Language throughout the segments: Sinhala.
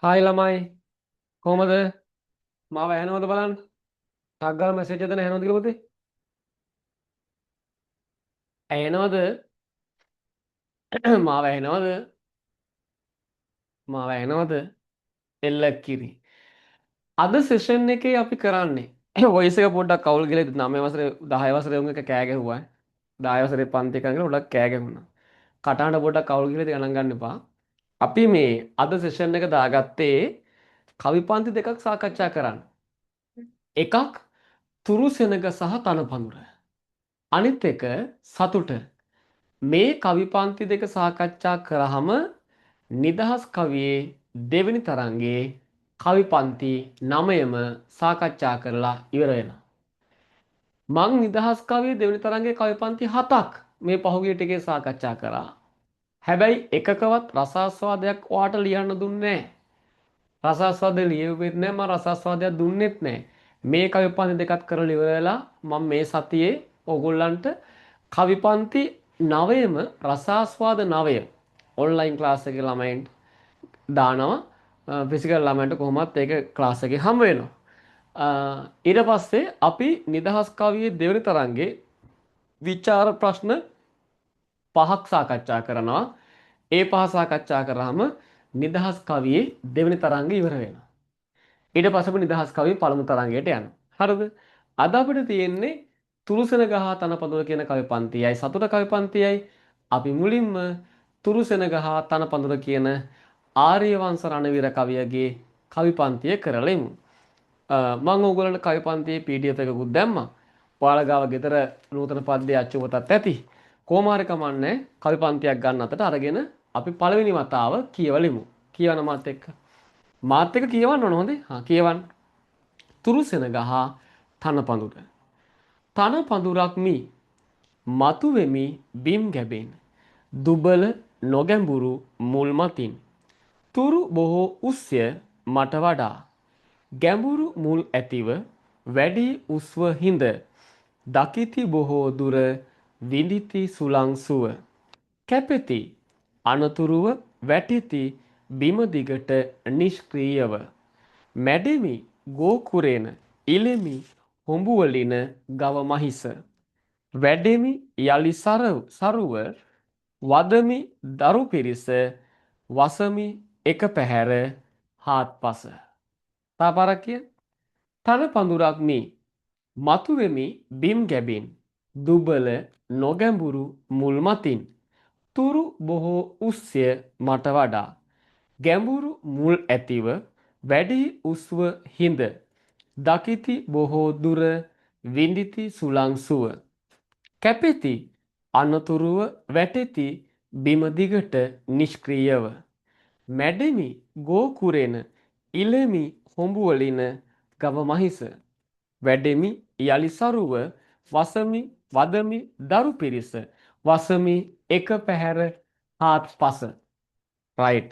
හායි ළමයි, කොහමද? මාව ඇහෙනවද බලන්න. ටක් ගාලා මැසේජ් එකක් දෙන්න ඇහෙනවද කියලා පුතේ? ඇහෙනවද? මාව ඇහෙනවද? මාව ඇහෙනවද? එල්ල කිරි. අද සෙෂන් එකේ අපි කරන්නේ වොයිස් එක පොඩ්ඩක් අවුල් ගිහලා ඉතින් 9 වසරේ 10 වසරේ උන් එක කෑ ගැහුවා. 10 වසරේ පන්ති කරන කියලා පොඩ්ඩක් කෑ ගැහුණා. කටහඬ පොඩ්ඩක් අවුල් ගිහලා ඉතින් ගණන් ගන්න එපා. අපි මේ අද සෙෂන් එක දාගත්තේ කවි පන්ති දෙකක් සාකච්ඡා කරන්න. එකක් තුරු සෙනග සහ තනපඳුර. අනිත් එක සතුට. මේ කවි පන්ති දෙක සාකච්ඡා කරාම නිදහස් කවියේ දෙවෙනි තරංගයේ කවි පන්ති 9ම සාකච්ඡා කරලා ඉවර වෙනවා. මං නිදහස් කවියේ දෙවෙනි තරංගයේ කවි පන්ති 7ක් මේ පහුගිය ටිකේ සාකච්ඡා කරා. හැබැයි එකකවත් රසාස්වාදයක් ඔයාට ලියන්න දුන්නේ නෑ. රසාස්වාදය ලියුවෙත් නෑ, මං රසාස්වාදයක් දුන්නෙත් නෑ. මේ කවි පන්ති දෙකත් කරලා ඉවර වෙලා මං මේ සතියේ ඕගොල්ලන්ට කවි පන්ති 9ම රසාස්වාද 9 ඔන්ලයින් ක්ලාස් එකේ ළමයින්ට දානවා. ෆිසිකල් ළමයින්ට කොහොමත් ඒක ක්ලාස් එකේ හම්බ වෙනවා. ඊට පස්සේ අපි නිදහස් කවියේ දෙවෙනි තරංගේ විචාර ප්‍රශ්න 5ක් සාකච්ඡා කරනවා. ඒ 5 සාකච්ඡා කරාම නිදහස් කවියේ දෙවෙනි තරංගය ඉවර වෙනවා. ඊට පස්සේ අපි නිදහස් කවියේ පළමු තරංගයට යනවා. හරිද? අද අපිට තියෙන්නේ තුරුසෙනග හා තනපඳුර කියන කවි පන්තියයි සතුට කවි පන්තියයි. අපි මුලින්ම තුරුසෙනග හා තනපඳුර කියන ආර්යවංශ රණවීර කවියගේ කවි පන්තිය කරලා ඉමු. මං ඕගොල්ලන්ට කවි පන්තියේ PDF එකකුත් දැම්මා. ඔයාලා ගාව ගෙදර නූතන පද්‍ය අච්චුවතත් ඇති. කොහොම හරි කමන්නේ කවි පන්තියක් ගන්න අතට අරගෙන අපි පළවෙනි වතාව කියවලිමු. කියවන මාත් එක්ක. මාත් එක්ක කියවන්න ඕන හොඳේ. හා කියවන්න. තුරුසෙනග හා තනපඳුර. තනපඳුරක් මි මතු වෙමි බිම් ගැබෙන්. දුබල නොගැඹුරු මුල් මතින්. තුරු බොහෝ උස්ය මට වඩා. ගැඹුරු මුල් ඇතිව වැඩි උස්ව හිඳ. දකිති බොහෝ දුර විඳිති සුළං සුව. කැපෙති අනතුරුව වැටිති බිම දිගට නිෂ්ක්‍රීයව. මැඩෙමි ගෝකුරේන ඉලෙමි හොඹුවලින ගව මහිස. වැඩෙමි යලි සරුව වදමි දරු පිරිස වසමි එක පැහැර හාත්පස. තා පාරක් කියන්න. තන පඳුරක් මි මතුවෙමි බිම් ගැබින්. දුබල නොගැඹුරු මුල් මතින්. තුරු බොහෝ උස්ය මට වඩා. ගැඹුරු මුල් ඇතිව වැඩි උස්ව හිඳ. දකිති බොහෝ දුර විඳිති සුළං සුව. කැපෙති අනතුරුව වැටෙති බිම දිගට නිෂ්ක්‍රීයව. මැඩෙමි ගෝකුරෙන ඉලෙමි හොඹුවලින ගව මහිස. වැඩෙමි යලි සරුව වසමි වදමි දරු පිරිස වසමි එක පැහැර හාත්පස. රයිට්.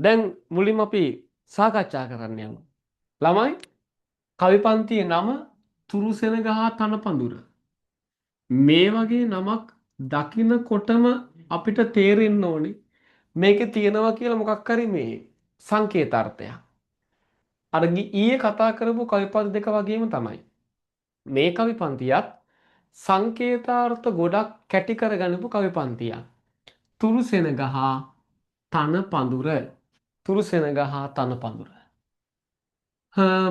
දැන් මුලින්ම අපි සාකච්ඡා කරන්න යමු. ළමයි කවි පන්තියේ නම තුරුසෙනග හා තනපඳුර. මේ වගේ නමක් දකිනකොටම අපිට තේරෙන්න ඕනේ මේකේ තියෙනවා කියලා මොකක් හරි මේ සංකේතාර්ථයක්. අර ඊයේ කතා කරපු කවි පන්ති දෙක වගේම තමයි. මේ කවි පන්තියත් සංකේතාර්ථ ගොඩක් කැටි කරගන්නපු කවි පන්තියක්. තුරුසෙනග හා තනපඳුර. තුරුසෙනග හා තනපඳුර.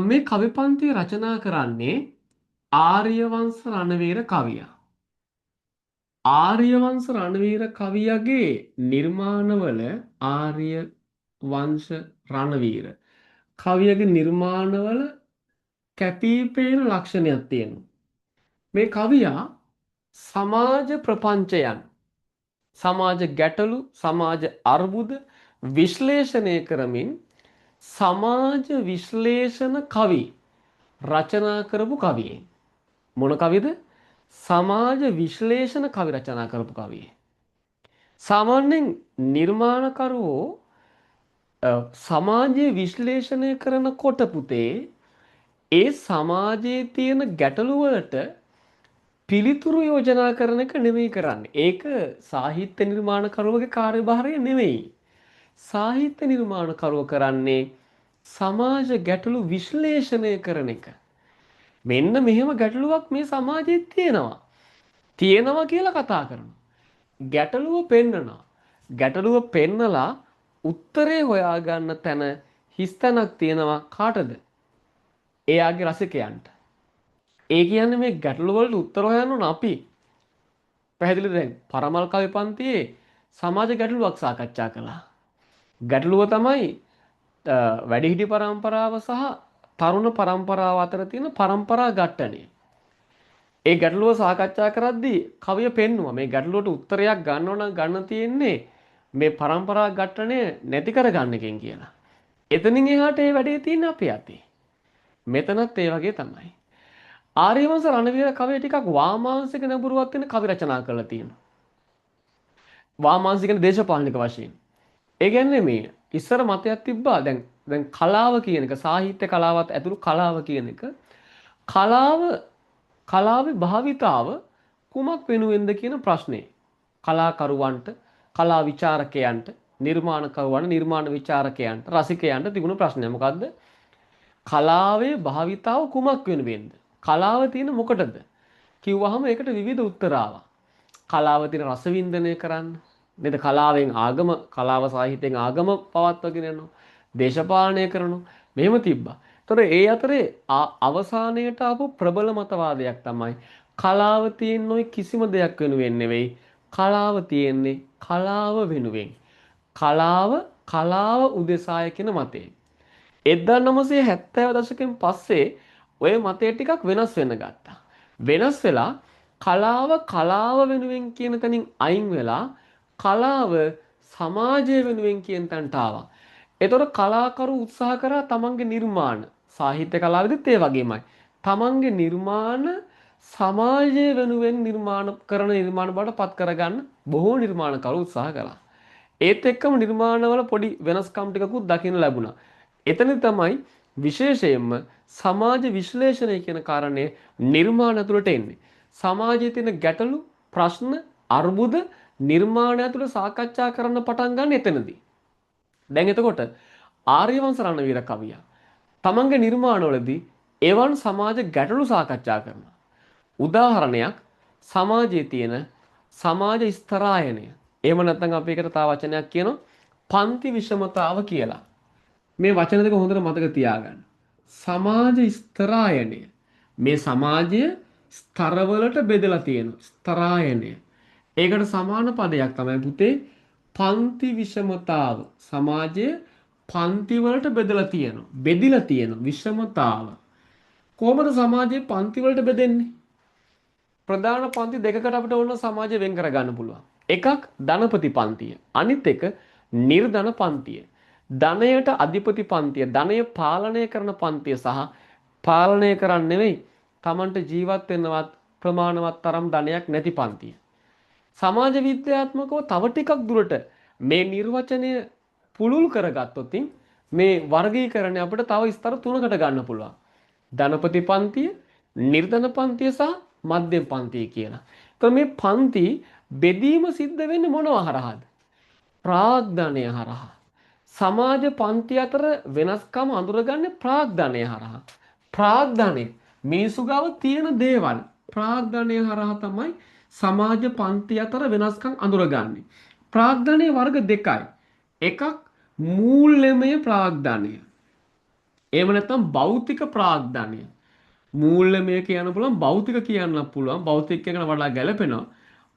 මේ කවි පන්තිය රචනා කරන්නේ ආර්යවංශ රණවීර කවියා. ආර්යවංශ රණවීර කවියාගේ නිර්මාණවල ආර්යවංශ රණවීර කවියගේ නිර්මාණවල කැපී පෙනෙන ලක්ෂණයක් තියෙනවා. මේ කවියා සමාජ ප්‍රපංචයන්, සමාජ ගැටලු, සමාජ අර්බුද විශ්ලේෂණය කරමින් සමාජ විශ්ලේෂණ කවි රචනා කරපු කවියෙක්. මොන කවිද? සමාජ විශ්ලේෂණ කවි රචනා කරපු කවියෙක්. සාමාන්‍යයෙන් නිර්මාණකරුවෝ සමාජය විශ්ලේෂණය කරනකොට පුතේ ඒ සමාජයේ තියෙන ගැටලු වලට පිළිතුරු යෝජනා කරන එක නෙමෙයි කරන්නේ. ඒක සාහිත්‍ය නිර්මාණකරුවගේ කාර්යභාරය නෙමෙයි. සාහිත්‍ය නිර්මාණකරුව කරන්නේ සමාජ ගැටලු විශ්ලේෂණය කරන එක. මෙන්න මෙහෙම ගැටලුවක් මේ සමාජයේ තියෙනවා. තියෙනවා කියලා කතා කරනවා. ගැටලුව පෙන්නනවා. ගැටලුව පෙන්නලා උත්තරේ හොයාගන්න තැන හිස්තැනක් තියෙනවා කාටද? එයාගේ රසිකයන්ට. ඒ කියන්නේ මේ ගැටලු වලට උත්තර හොයන්න ඕන අපි. පැහැදිලිද දැන්? පරමල් කවි පන්තියේ සමාජ ගැටලුවක් සාකච්ඡා කළා. ගැටලුව තමයි වැඩිහිටි පරම්පරාව සහ තරුණ පරම්පරාව අතර තියෙන පරම්පරා ඝට්ටනය. ඒ ගැටලුව සාකච්ඡා කරද්දී කවිය පෙන්නුවා මේ ගැටලුවට උත්තරයක් ගන්න ඕන නම් ගන්න තියෙන්නේ මේ පරම්පරා ඝට්ටනය නැති කරගන්න එකෙන් කියලා. එතනින් එහාට ඒ වැඩේ තියෙන්නේ අපේ අතේ. මෙතනත් ඒ වගේ තමයි. ආර්යවංශ රණවීර කවිය ටිකක් වාමාංශික නැඹුරුවක් තියෙන කවි රචනා කරලා තියෙනවා. වාමාංශික දේශපාලනික වශයෙන්. ඒ කියන්නේ මේ ඉස්සර මතයක් තිබ්බා දැන් දැන් කලාව කියන එක සාහිත්‍ය කලාවත් ඇතුළු කලාව කියන එක කලාවේ භාවිතාව කුමක් වෙනුවෙන්ද කියන ප්‍රශ්නේ. කලාකරුවන්ට, කලා විචාරකයන්ට, නිර්මාණකරුවන්ට, නිර්මාණ විචාරකයන්ට, රසිකයන්ට තිබුණු ප්‍රශ්නය මොකද්ද? කලාවේ භාවිතාව කුමක් වෙනුවෙන්ද? කලාව තියෙන මොකටද? කිව්වහම ඒකට විවිධ උත්තර ආවා. කලාව තියෙන රසවින්දනය කරන්න. නේද? කලාවෙන් ආගම, කලාව සාහිත්‍යයෙන් ආගම පවත්වාගෙන යනවා. දේශපාලනය කරනවා. මෙහෙම තිබ්බා. ඒතොර ඒ අතරේ අවසානයට ආපු ප්‍රබල මතවාදයක් තමයි කලාව තියෙන ඔය කිසිම දෙයක් වෙනුවෙන් නෙවෙයි. කලාව තියෙන්නේ කලාව වෙනුවෙන්. කලාව කලාව උදෙසාය කියන මතය. 1970 දශකෙන් පස්සේ ඔය මතය ටිකක් වෙනස් වෙන්න ගත්තා. වෙනස් වෙලා කලාව කලාව වෙනුවෙන් කියන තැනින් අයින් වෙලා කලාව සමාජය වෙනුවෙන් කියන තැනට ආවා. එතකොට කලාකරු උත්සාහ කරා තමන්ගේ නිර්මාණ සාහිත්‍ය කලාවෙදිත් ඒ වගේමයි. තමන්ගේ නිර්මාණ සමාජය වෙනුවෙන් නිර්මාණ කරන නිර්මාණ බවට පත් කරගන්න බොහෝ නිර්මාණකරු උත්සාහ කළා. ඒත් එක්කම නිර්මාණවල පොඩි වෙනස්කම් ටිකකුත් දකින්න ලැබුණා. එතන තමයි විශේෂයෙන්ම සමාජ විශ්ලේෂණය කියන කාරණය නිර්මාණ ඇතුළට එන්නේ. සමාජයේ තියෙන ගැටලු, ප්‍රශ්න, අර්බුද නිර්මාණය ඇතුළ සාකච්ඡා කරන්න පටන් ගන්න එතනදී. දැන් එතකොට ආර්යවංශ රණවීර කවියා තමන්ගේ නිර්මාණවලදී එවන් සමාජ ගැටලු සාකච්ඡා කරනවා. උදාහරණයක් සමාජයේ තියෙන සමාජ ස්තරායනය. එහෙම නැත්නම් අපි ඒකට තව වචනයක් කියනවා පන්ති විෂමතාව කියලා. මේ වචන දෙක හොඳට මතක තියාගන්න. සමාජ ස්තරායනය. මේ සමාජය ස්තරවලට බෙදලා තියෙනවා. ස්තරායනය. ඒකට සමාන පදයක් තමයි පුතේ පන්ති විෂමතාව. සමාජය පන්ති වලට බෙදලා තියෙනවා. බෙදිලා තියෙනවා විෂමතාව. කොහොමද සමාජයේ පන්ති වලට බෙදෙන්නේ? ප්‍රධාන පන්ති දෙකකට අපිට ඕන සමාජය වෙන් කරගන්න පුළුවන්. එකක් ධනපති පන්තිය. අනිත් එක නිර්ධන පන්තිය. ධනයට අධිපති පන්තිය, ධනය පාලනය කරන පන්තිය සහ පාලනය කරන්න නෙවෙයි, Tamanට ජීවත් වෙන්නවත් ප්‍රමාණවත් තරම් ධනයක් නැති පන්තිය. සමාජ විද්‍යාත්මකව තව ටිකක් දුරට මේ නිර්වචනය පුළුල් කරගත්තොත් මේ වර්ගීකරණය අපිට තව ස්තර තුනකට ගන්න පුළුවන්. ධනපති පන්තිය, නිර්ධන පන්තිය සහ මධ්‍යම පන්තිය කියලා. එතකොට මේ පන්ති බෙදීම සිද්ධ වෙන්නේ මොනවා හරහාද? ප්‍රාග්ධනය හරහා. සමාජ පන්ති අතර වෙනස්කම අඳුරගන්නේ ප්‍රාග්ධනය හරහා. ප්‍රාග්ධනය මිනිසු ගාව තියෙන දේවල් ප්‍රාග්ධනය හරහා තමයි සමාජ පන්ති අතර වෙනස්කම් අඳුරගන්නේ. ප්‍රාග්ධනය වර්ග දෙකයි. එකක් මූල්‍යමය ප්‍රාග්ධනය. එහෙම නැත්නම් භෞතික ප්‍රාග්ධනය. මූල්‍යමය කියන්න පුළුවන්, භෞතික කියන්න පුළුවන්. භෞතික කියන වඩා ගැලපෙනවා.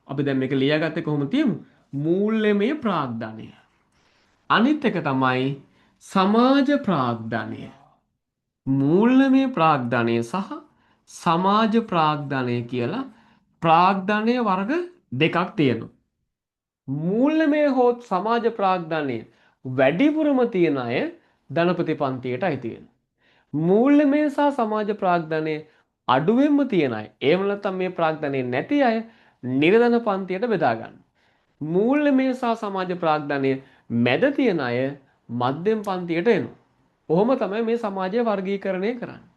අපි දැන් මේක ලියාගත්තේ කොහොම තියමු? මූල්‍යමය ප්‍රාග්ධනය. අනිත් එක තමයි සමාජ ප්‍රාග්ධනය. මූල්‍යමය ප්‍රාග්ධනය සහ සමාජ ප්‍රාග්ධනය කියලා ප්‍රාග්ධනය වර්ග දෙකක් තියෙනවා. මූල්‍යමය හෝ සමාජ ප්‍රාග්ධනය වැඩිපුරම තියෙන අය ධනපති පන්තියට අයිති වෙනවා. මූල්‍යමය සහ සමාජ ප්‍රාග්ධනය අඩුවෙන්ම තියෙන අය, එහෙම නැත්නම් මේ ප්‍රාග්ධනය නැති අය නිර්ධන පන්තියට බෙදා ගන්නවා. මූල්‍යමය සහ සමාජ ප්‍රාග්ධනය මැද තියෙන අය මධ්‍යම පන්තියට එනවා. ඔහොම තමයි මේ සමාජය වර්ගීකරණය කරන්නේ.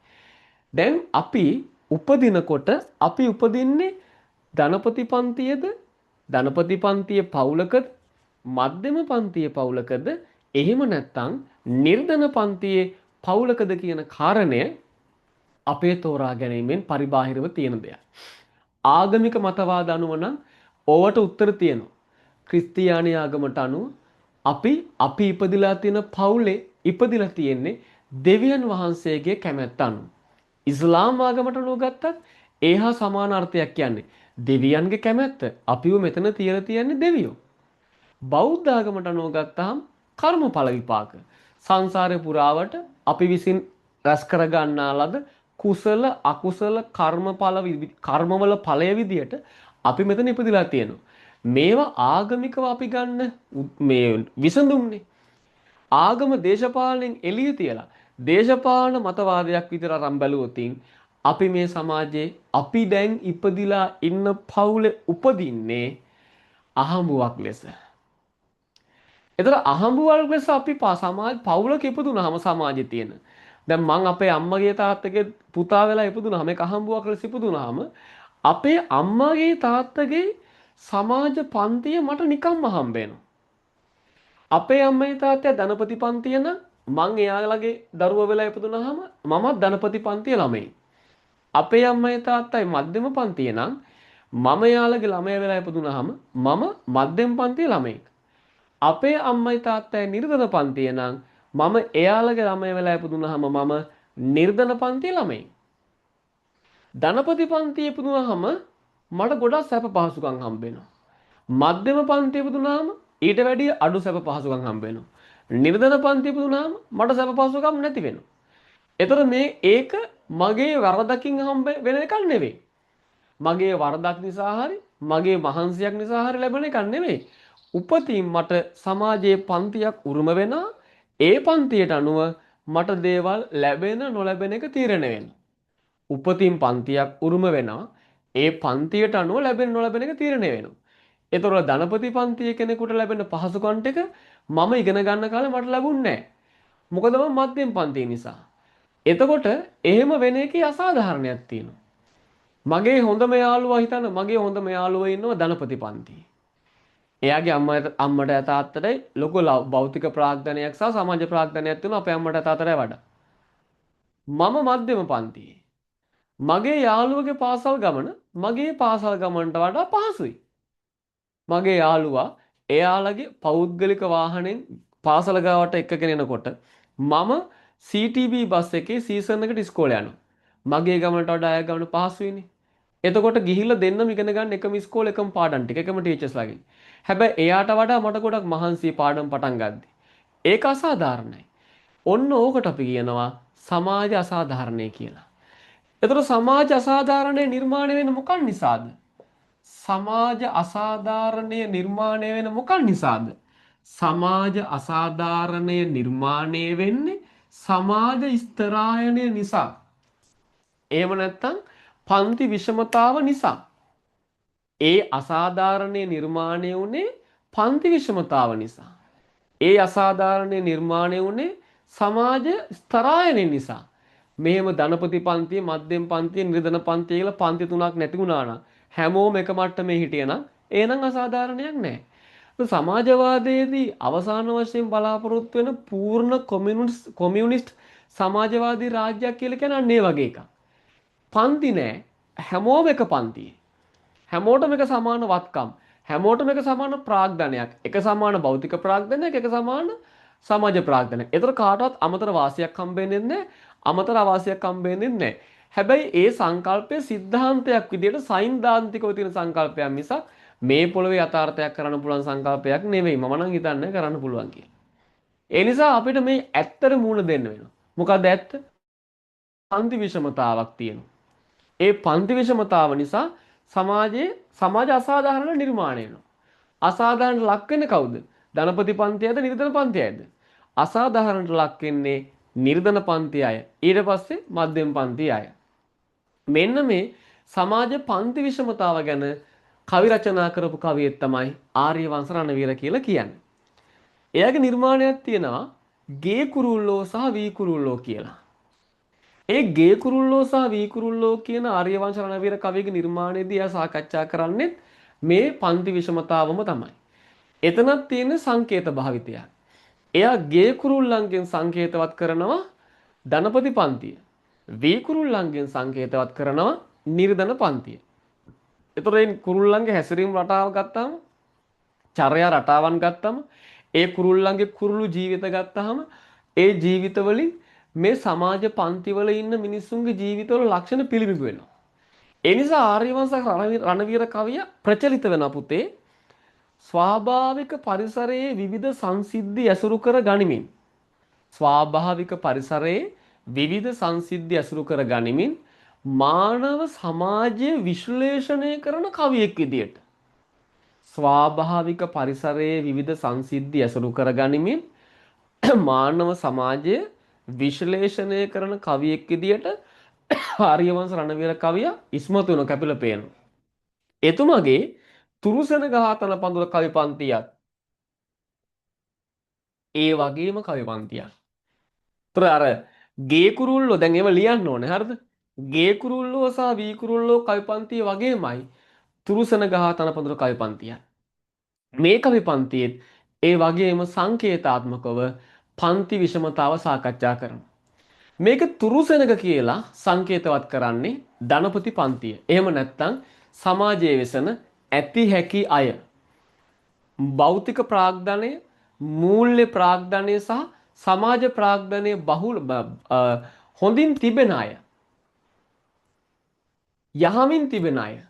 දැන් අපි උපදිනකොට අපි උපදින්නේ ධනපති පන්තියේද, ධනපති පන්තියේ පවුලකද, මධ්‍යම පන්තියේ පවුලකද එහෙම නැත්නම් නිර්ධන පන්තියේ පවුලකද කියන කාරණය අපේ තෝරා ගැනීමෙන් පරිබාහිරව තියෙන දෙයක්. ආගමික මතවාද අනුව නම් ඕවට උත්තර තියෙනවා. ක්‍රිස්තියානි ආගමට අනුව අපි අපි ඉපදිලා තියෙන පවුලේ ඉපදිලා තියෙන්නේ දෙවියන් වහන්සේගේ කැමැත්ත අනුව. ඉස්ලාම් ආගමට අනුව ගත්තත් ඒ හා සමාන අර්ථයක් කියන්නේ දෙවියන්ගේ කැමැත්ත. අපිව මෙතන තියලා තියන්නේ දෙවියෝ. බෞද්ධ ආගමට අනුව ගත්තාම කර්මඵල විපාක. සංසාරේ පුරාවට අපි විසින් රැස් කරගන්නා ලද කුසල අකුසල කර්මඵල කර්මවල ඵලය විදියට අපි මෙතන ඉපදිලා තියෙනවා. මේවා ආගමිකව අපි ගන්න මේ විසඳුම්නේ. ආගම දේශපාලනයෙන් එළිය තියලා දේශපාලන මතවාදයක් විතර අරන් බැලුවොතින් අපි මේ සමාජයේ අපි දැන් ඉපදිලා ඉන්න පවුලේ උපදින්නේ අහඹුවක් ලෙස. එතකොට අහඹුවක් ලෙස අපි සමාජ පවුලක ඉපදුනහම සමාජයේ තියෙන දැන් මං අපේ අම්මගේ තාත්තගේ පුතා වෙලා ඉපදුනහම ඒක අහඹුවක් ලෙස ඉපදුනහම අපේ අම්මගේ තාත්තගේ සමාජ පන්තිය මට නිකම්ම හම්බ වෙනවා. අපේ අම්මයි තාත්තයි ධනපති පන්තිය නම් මං එයාලගේ දරුවා වෙලා ඉපදුනහම මමත් ධනපති පන්තිය ළමයි. අපේ අම්මයි තාත්තයි මධ්‍යම පන්තිය නම් මම එයාලගේ ළමයා වෙලා ඉපදුනහම මම මධ්‍යම පන්තිය ළමයෙක්. අපේ අම්මයි තාත්තයි නිර්ධන පන්තිය නම් මම එයාලගේ ළමයා වෙලා ඉපදුනහම මම නිර්ධන පන්තිය ළමයෙක්. ධනපති පන්තියේ ඉපදුනහම මට ගොඩක් සැප පහසුකම් හම්බ වෙනවා. මධ්‍යම පන්තියේ ඉපදුනහම ඊට වැඩිය අඩු සැප පහසුකම් හම්බ වෙනවා. නිර්ධන පන්තියේ ඉපදුනහම මට සැප පහසුකම් නැති වෙනවා. එතකොට මේ ඒක මගේ වරදකින් හම්බ වෙන එකක් නෙවෙයි. මගේ වරදක් නිසා හරි මගේ මහන්සියක් නිසා හරි ලැබෙන එකක් නෙවෙයි. උපතින් මට සමාජයේ පන්තියක් උරුම වෙනවා. ඒ පන්තියට අනුව මට දේවල් ලැබෙන නොලැබෙන එක තීරණය වෙනවා. උපතින් පන්තියක් උරුම වෙනවා. ඒ පන්තියට අනුව ලැබෙන නොලැබෙන එක තීරණය වෙනවා. ඒතකොට ධනපති පන්තියේ කෙනෙකුට ලැබෙන පහසුකම් ටික මම ඉගෙන ගන්න කාලේ මට ලැබුණේ නැහැ. මොකද මම මධ්‍යම පන්තිය නිසා. එතකොට එහෙම වෙන එකේ අසාධාරණයක් තියෙනවා. මගේ හොඳම යාළුවා හිතන්න මගේ හොඳම යාළුවා ඉන්නවා ධනපති පන්තියේ. එයාගේ අම්මට තාත්තටයි ලොකු භෞතික ප්‍රාග්ධනයක් සහ සමාජ ප්‍රාග්ධනයක් තියෙනවා අපේ අම්මට තාත්තටයි වඩා. මම මධ්‍යම පන්තියේ. මගේ යාළුවගේ පාසල් ගමන මගේ පාසල් ගමනට වඩා පහසුයි. මගේ යාළුවා එයාලගේ පෞද්ගලික වාහනෙන් පාසල ගාවට එක්කගෙන එනකොට මම CTB bus එකේ සීසන් එකට ඉස්කෝලේ යනවා. මගේ ගමනට වඩා එයාගේ ගමන පහසුයිනේ. එතකොට ගිහිල්ලා දෙන්නම ඉගෙන ගන්න එකම ඉස්කෝලේ එකම පාඩම් ටික එකම ටීචර්ස්ලාගෙන්. හැබැයි එයාට වඩා මට ගොඩක් මහන්සි පාඩම් පටන් ගද්දි. ඒක අසාධාරණයි. ඔන්න ඕකට අපි කියනවා සමාජ අසාධාරණය කියලා. එතකොට සමාජ අසාධාරණය නිර්මාණය වෙන්නේ මොකක් නිසාද? සමාජ අසාධාරණය නිර්මාණය වෙන මොකක් නිසාද? සමාජ අසාධාරණය නිර්මාණය වෙන්නේ සමාජ ස්තරායනය නිසා. එහෙම නැත්නම් පන්ති විෂමතාව නිසා. ඒ අසාධාරණය නිර්මාණය වුණේ පන්ති විෂමතාව නිසා. ඒ අසාධාරණය නිර්මාණය වුණේ සමාජ ස්තරායනය නිසා. මෙහෙම ධනපති පන්තිය, මධ්‍යම පන්තිය, නිර්ධන පන්තිය කියලා පන්ති තුනක් නැති වුණා නම් හැමෝම එක මට්ටමේ හිටියනම් ඒනම් අසාධාරණයක් නෑ. සමාජවාදයේදී අවසාන වශයෙන් බලාපොරොත්තු වෙන පූර්ණ කොමියුනිස්ට් සමාජවාදී රාජ්‍යයක් කියලා කියන්නේ අන්න ඒ වගේ එකක්. පන්ති නෑ, හැමෝම එක පන්තියේ. හැමෝටම එක සමාන වත්කම්, හැමෝටම එක සමාන ප්‍රාග්ධනයක්, එක සමාන භෞතික ප්‍රාග්ධනයක්, එක සමාන සමාජ ප්‍රාග්ධනයක්. ඒතර කාටවත් අමතර වාසියක් හම්බෙන්නේ නෑ, අමතර අවාසියක් හම්බෙන්නේ නෑ. හැබැයි ඒ සංකල්පය සිද්ධාන්තයක් විදියට සෛද්ධාන්තිකව තියෙන සංකල්පයක් මිසක් මේ පොළොවේ යථාර්ථයක් කරන්න පුළුවන් සංකල්පයක් නෙවෙයි. මම නම් හිතන්නේ කරන්න පුළුවන් කියලා. ඒ නිසා අපිට මේ ඇත්තට මූණ දෙන්න වෙනවා. මොකද්ද ඇත්ත? පන්ති විෂමතාවක් තියෙනවා. ඒ පන්ති විෂමතාව නිසා සමාජයේ සමාජ අසාධාරණ නිර්මාණය වෙනවා. අසාධාරණට ලක් වෙන්නේ කවුද? ධනපති පන්තියද නිර්ධන පන්තියද? අසාධාරණට ලක් වෙන්නේ නිර්ධන පන්ති අය. ඊට පස්සේ මධ්‍යම පන්ති අය. මෙන්න මේ සමාජ පන්ති විෂමතාව ගැන කවි රචනා කරපු කවියෙක් තමයි ආර්යවංශ රණවීර කියලා කියන්නේ. එයාගේ නිර්මාණයක් තියෙනවා ගේ කුරුල්ලෝ සහ වී කුරුල්ලෝ කියලා. ඒ ගේ කුරුල්ලෝ සහ වී කුරුල්ලෝ කියන ආර්යවංශ රණවීර කවියගේ නිර්මාණයේදී එයා සාකච්ඡා කරන්නේ මේ පන්ති විෂමතාවම තමයි. එතනක් තියෙන සංකේත භාවිතයක්. එයා ගේ කුරුල්ලන්ගෙන් සංකේතවත් කරනවා ධනපති පන්තිය. වී කුරුල්ලන්ගෙන් සංකේතවත් කරනවා නිර්ධන පන්තිය. එතකොට මේ කුරුල්ලන්ගේ හැසිරීම රටාව ගත්තාම, චර්යා රටාවන් ගත්තම, ඒ කුරුල්ලන්ගේ කුරුළු ජීවිත ගත්තාම, ඒ ජීවිතවලින් මේ සමාජ පන්තිවල ඉන්න මිනිස්සුන්ගේ ජීවිතවල ලක්ෂණ පිළිබිඹු වෙනවා. ඒ නිසා ආර්යවංශ රණවීර කවිය ප්‍රචලිත වෙන පුතේ ස්වාභාවික පරිසරයේ විවිධ සංසිද්ධි ඇසුරු කර ගනිමින්, ස්වාභාවික පරිසරයේ විවිධ සංසිද්ධි ඇසුරු කර ගනිමින් මානව සමාජය විශ්ලේෂණය කරන කවියෙක් විදියට, ස්වාභාවික පරිසරයේ විවිධ සංසිද්ධි ඇසුරු කර ගනිමින් මානව සමාජය විශ්ලේෂණය කරන කවියෙක් විදියට ආර්යවංශ රණවීර කවිය ඉස්මතු වෙන කැපිලා පේනවා. එතුමගේ තුරුසෙන ගහ තන පඳුර කවි පන්තියත් ඒ වගේම කවි පන්තියක්. ඒතර අර ගේ කුරුල්ලෝ දැන් ඒව ලියන්න ඕනේ හරිද? ගේ කුරුල්ලෝ සහ වී කුරුල්ලෝ කවි පන්තිය වගේමයි තුරුසෙන ගහ තන පඳුර කවි පන්තිය. මේ කවි පන්තියේත් ඒ වගේම සංකේතාත්මකව පන්ති විෂමතාව සාකච්ඡා කරනවා. මේක තුරුසෙනග කියලා සංකේතවත් කරන්නේ ධනපති පන්තිය. එහෙම නැත්නම් සමාජයේ වෙසෙන ඇති හැකි අය. භෞතික ප්‍රාග්ධනය, මූල්‍ය ප්‍රාග්ධනය සහ සමාජ ප්‍රාග්ධනය බහුල හොඳින් තිබෙන අය. යහමින් තිබෙන අය.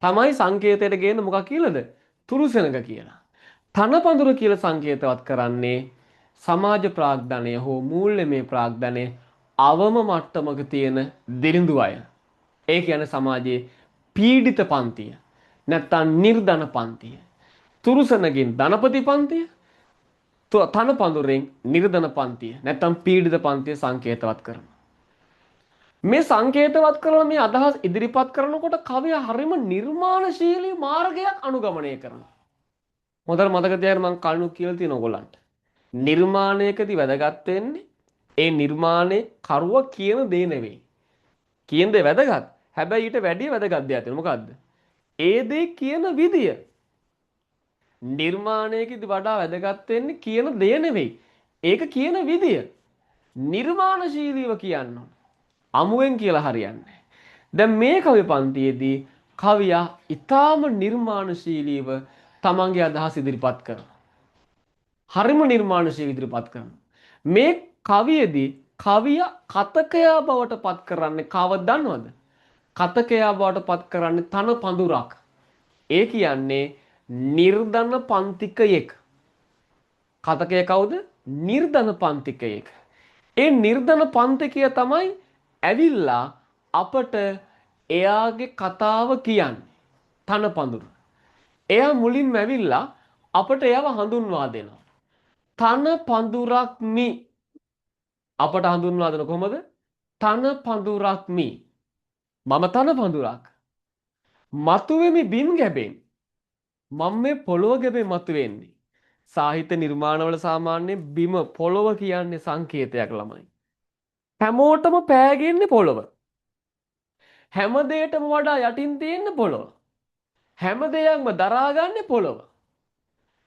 තමයි සංකේතයට ගේන්න මොකක් කියලාද? තුරුසෙනග කියලා. තනපඳුර කියලා සංකේතවත් කරන්නේ සමාජ ප්‍රාග්ධනය හෝ මූල්‍යමය ප්‍රාග්ධනය අවම මට්ටමක තියෙන දිලිඳු අය. ඒ කියන්නේ සමාජයේ පීඩිත පන්තිය. නැත්තම් නිර්ධන පන්තිය. තුරුසනගින් ධනපති පන්තිය, තනපඳුරෙන් නිර්ධන පන්තිය නැත්තම් පීඩිත පන්තිය සංකේතවත් කරනවා. මේ සංකේතවත් කරන මේ අදහස් ඉදිරිපත් කරනකොට කවිය හරිම නිර්මාණශීලී මාර්ගයක් අනුගමනය කරනවා. හොඳට මතක තියාගන්න මං කලිනුත් කියලා තියෙනවා ඔයගොල්ලන්ට. නිර්මාණයකදී වැදගත් වෙන්නේ ඒ නිර්මාණයේ කරුව කියන දේ නෙවෙයි. කියන දේ වැදගත්. හැබැයි ඊට වැඩිය වැදගත් දෙයක් තියෙනවා. මොකද්ද? ඒ දේ කියන විදිය. නිර්මාණයකදී වඩා වැදගත් වෙන්නේ කියන දේ නෙවෙයි. ඒක කියන විදිය. නිර්මාණශීලීව කියන්න ඕන. අමුවෙන් කියලා හරියන්නේ නැහැ. දැන් මේ කවි පන්තියේදී කවියා ඊටාම නිර්මාණශීලීව තමන්ගේ අදහස් ඉදිරිපත් කරනවා. හරිම නිර්මාණශීලී ඉදිරිපත් කරනවා. මේ කවියේදී කවිය කතකයා බවට පත් කරන්නේ කවද දන්නවද? කතකයා බවට පත් කරන්නේ තන පඳුරක්. ඒ කියන්නේ නිර්ධන පන්තිකයෙක්. කතකය කවුද? නිර්ධන පන්තිකයෙක්. ඒ නිර්ධන පන්තිකය තමයි ඇවිල්ලා අපට එයාගේ කතාව කියන්නේ. තන පඳුර. එයා මුලින්ම ඇවිල්ලා අපට එයාව හඳුන්වා දෙනවා. තන පඳුරක් මි. අපට හඳුන්වා දෙන කොහොමද? තන පඳුරක් මි. මම තන පඳුරක්. මතුවෙමි බිම් ගැබෙන්. මම මේ පොළොව ගැබේ මතුවෙන්නේ. සාහිත්‍ය නිර්මාණවල සාමාන්‍යයෙන් බිම පොළොව කියන්නේ සංකේතයක් ළමයි. හැමෝටම පෑගෙන්නේ පොළොව. හැම දෙයකටම වඩා යටින් තියෙන්නේ පොළොව. හැම දෙයක්ම දරාගන්නේ පොළොව.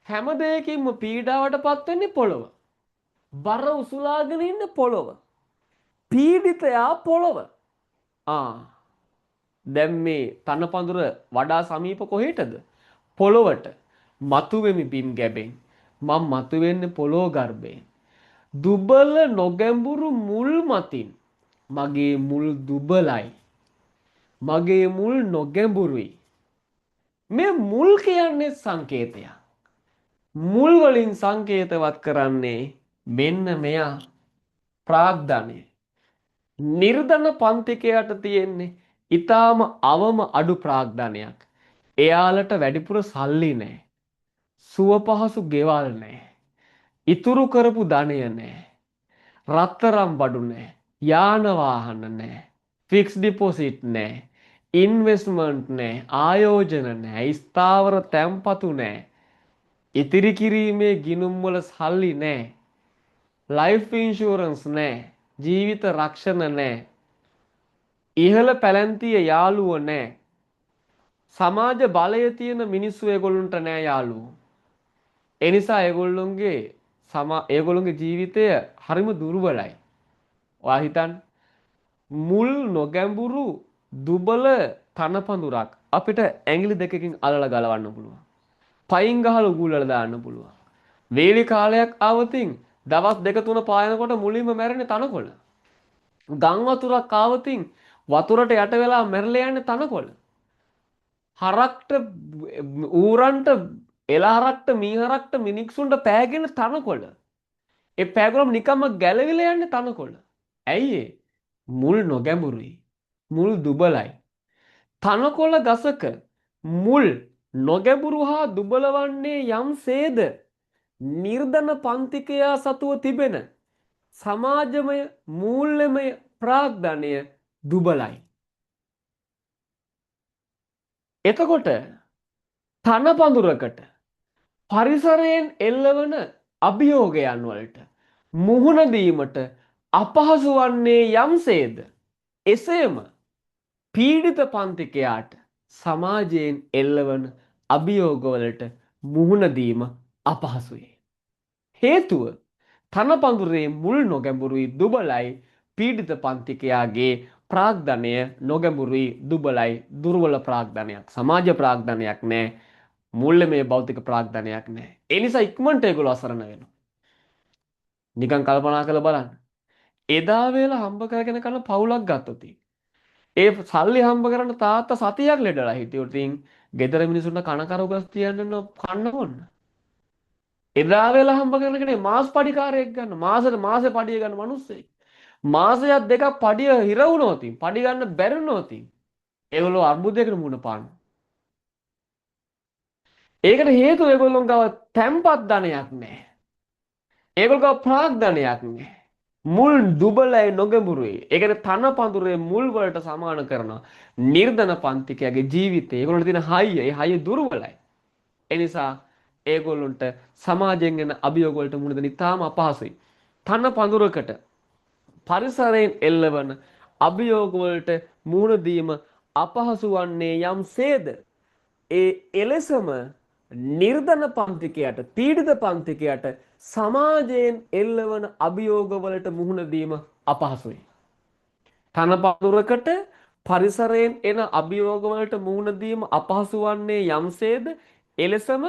හැම දෙයකින්ම පීඩාවට පත් වෙන්නේ පොළොව. බර උසුලාගෙන ඉන්න පොළොව. පීඩිතයා පොළොව. දැන් මේ තනපඳුර වඩා සමීප කොහෙටද? පොළොවට. මතුවෙමි බිම් ගැබෙන්. මං මතුවෙන්නේ පොළොව ගර්භයෙන්. දුබල නොගැඹුරු මුල් මතින්. මගේ මුල් දුබලයි. මගේ මුල් නොගැඹුරුයි. මේ මුල් කියන්නේ සංකේතයක්. මුල් වලින් සංකේතවත් කරන්නේ මෙන්න මෙයා ප්‍රාග්ධනය. නිර්ධන පන්තිකයට තියෙන්නේ ඊටාම අවම අඩු ප්‍රාග්ධනයක්. එයාලට වැඩිපුර සල්ලි නෑ. සුව පහසු ගෙවල් නෑ. ඉතුරු කරපු ධනය නෑ. රත්තරන් බඩු නෑ. යාන වාහන නෑ. ෆික්ස් ඩිපොසිට් නෑ. ඉන්වෙස්ට්මන්ට් නෑ. ආයෝජන නෑ. ස්ථාවර තැන්පතු නෑ. ඉතිරි කිරීමේ ගිණුම් වල සල්ලි නෑ. ලයිෆ් ඉන්ෂුරන්ස් නෑ. ජීවිත රක්ෂණ නෑ. ඉහළ පැලැන්තිය යාළුවෝ නෑ. සමාජ බලය තියෙන මිනිස්සු ඒගොල්ලන්ට නෑ යාළුවෝ. ඒ නිසා ඒගොල්ලොන්ගේ ජීවිතය හරිම දුර්වලයි. ඔයා හිතන්න මුල් නොගැඹුරු දුබල තනපඳුරක් අපිට ඇඟිලි දෙකකින් අල්ලලා ගලවන්න පුළුවන්. පයින් ගහලා උගුල්වල දාන්න පුළුවන්. වේලි කාලයක් ආවතින් දවස් දෙක තුන පායනකොට මුලින්ම මැරෙන්නේ තනකොළ. ගම් වතුරක් ආවතින් වතුරට යට වෙලා මැරලා යන්නේ තනකොළ. හරක්ට ඌරන්ට එළ හරක්ට මී හරක්ට මිනිස්සුන්ට පෑගෙන තනකොළ. ඒ පෑගුණම නිකම්ම ගැලවිලා යන්නේ තනකොළ. ඇයි ඒ? මුල් නොගැඹුරුයි. මුල් දුබලයි. තනකොළ ගසක මුල් නොගැඹුරු හා දුබල වන්නේ යම්සේද නිර්ධන පන්තිකයා සතුව තිබෙන සමාජමය මූල්‍යමය ප්‍රාග්ධනය දුබලයි. එතකොට තනපඳුරකට පරිසරයෙන් එල්ලවන අභියෝගයන් වලට මුහුණ දීමට අපහසු වන්නේ යම්සේද එසේම පීඩිත පන්තිකයාට සමාජයෙන් එල්ලවන අභියෝගවලට මුහුණ දීම අපහසුයි. හේතුව තනපඳුරේ මුල් නොගැඹුරුයි දුබලයි, පීඩිත පන්තිකයාගේ ප්‍රාග්ධනය නොගැඹුරුයි දුබලයි, දුර්වල ප්‍රාග්ධනයක්, සමාජ ප්‍රාග්ධනයක් නෑ, මූල්‍යමය භෞතික ප්‍රාග්ධනයක් නෑ. ඒ නිසා ඉක්මනට ඒගොල්ලෝ අසරණ වෙනවා. නිකන් කල්පනා කරලා බලන්න. එදා වේල හම්බ කරගෙන කන පවුලක් ගත්තොත් ඒ සල්ලි හම්බ කරන්න තාත්තා සතියක් ලෙඩලා හිටියොත් ඉතින් ගෙදර මිනිසුන්ට කන කරගස් තියන්න කන්න බොන්න. එදා වේල හම්බ කරන කෙනෙක් මාස් පඩිකාරයෙක් ගන්න, මාසෙට මාසෙ පඩිය ගන්න මිනිස්සෙක්. මාසයක් දෙකක් පඩිය හිර වුණොත් ඉතින් පඩි ගන්න බැරි වුණොත් ඉතින් ඒගොල්ලෝ අර්බුදයකට මුහුණ පානවා. ඒකට හේතුව ඒගොල්ලෝ ගාව තැම්පත් ධනයක් නෑ. ඒගොල්ලෝ ගාව ප්‍රාග්ධනයක් නෑ. මුල් දුබලයි නොගැඹුරුයි. ඒ කියන්නේ තන පඳුරේ මුල් වලට සමාන කරනවා. නිර්ධන පන්තිකයාගේ ජීවිතේ ඒගොල්ලන්ට තියෙන හයිය, ඒ හයිය දුර්වලයි. ඒ නිසා ඒගොල්ලන්ට සමාජයෙන් එන අභියෝග වලට මුහුණ දෙන්න ඉතාම අපහසුයි. තන පඳුරකට පරිසරයෙන් එල්ලවන අභියෝග වලට මුහුණ දීම අපහසු වන්නේ යම්සේද ඒ එලෙසම නිර්ධන පන්තිකයාට, පීඩිත පන්තිකයාට සමාජයෙන් එල්ලවන අභියෝග වලට මුහුණ දීම අපහසුයි. තනපඳුරකට පරිසරයෙන් එන අභියෝග වලට මුහුණ දීම අපහසු වන්නේ යම්සේද එලෙසම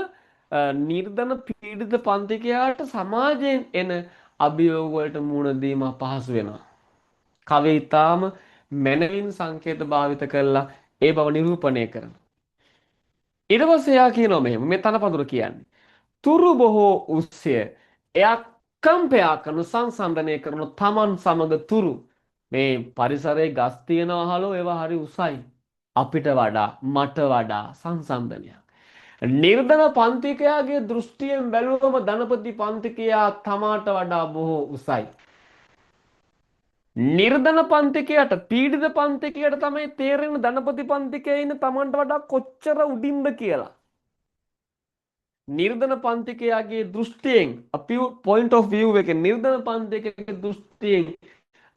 නිර්ධන පීඩිත පන්තිකයාට සමාජයෙන් එන අභියෝග වලට මුහුණ දීම අපහසු වෙනවා. කවිය ඉතාම මැනවින් සංකේත භාවිත කරලා ඒ බව නිරූපණය කරනවා. ඊට පස්සේ එයා කියනවා මෙහෙම, මේ තනපඳුර කියන්නේ තුරු බොහෝ උස්සය. එයා කම්පෙයා කරන, සංසන්දනය කරන තමන් සමග තුරු. මේ පරිසරයේ ගස් තියෙනවා හලෝ, ඒවා හරි උසයි. අපිට වඩා, මට වඩා සංසන්දනයක්. නිර්ධන පන්තිකයාගේ දෘෂ්ටියෙන් බැලුවම ධනපති පන්තිකයා තමාට වඩා බොහෝ උසයි. නිර්ධන පන්තිකයාට, පීඩිත පන්තිකයාට තමයි තේරෙන්නේ ධනපති පන්තිකයා ඉන්නේ තමන්ට වඩා කොච්චර උඩින්ද කියලා. නිර්ධන පන්තිකයාගේ දෘෂ්ටියෙන්, අපි point of view එකෙන් නිර්ධන පන්තිකයාගේ දෘෂ්ටියෙන්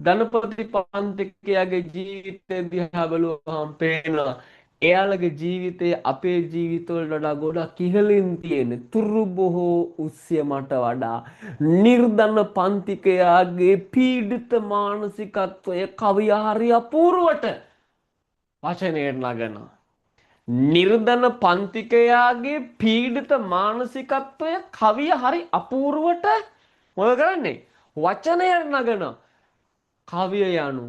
ධනපති පන්තිකයාගේ ජීවිතය දිහා බැලුවහම පේනවා එයාලගේ ජීවිතය අපේ ජීවිතවලට වඩා ගොඩක් ඉහළින් තියෙන. තුරු බොහෝ උස්ය මට වඩා නිර්ධන පන්තිකයාගේ පීඩිත මානසිකත්වය කවිය හරි අපූර්වට වචනයට නගනවා. නිර්ධන පන්තිකයාගේ පීඩිත මානසිකත්වය කවිය හරි අපූර්වට මොකද කරන්නේ? වචනයට නගනවා. කවිය යනු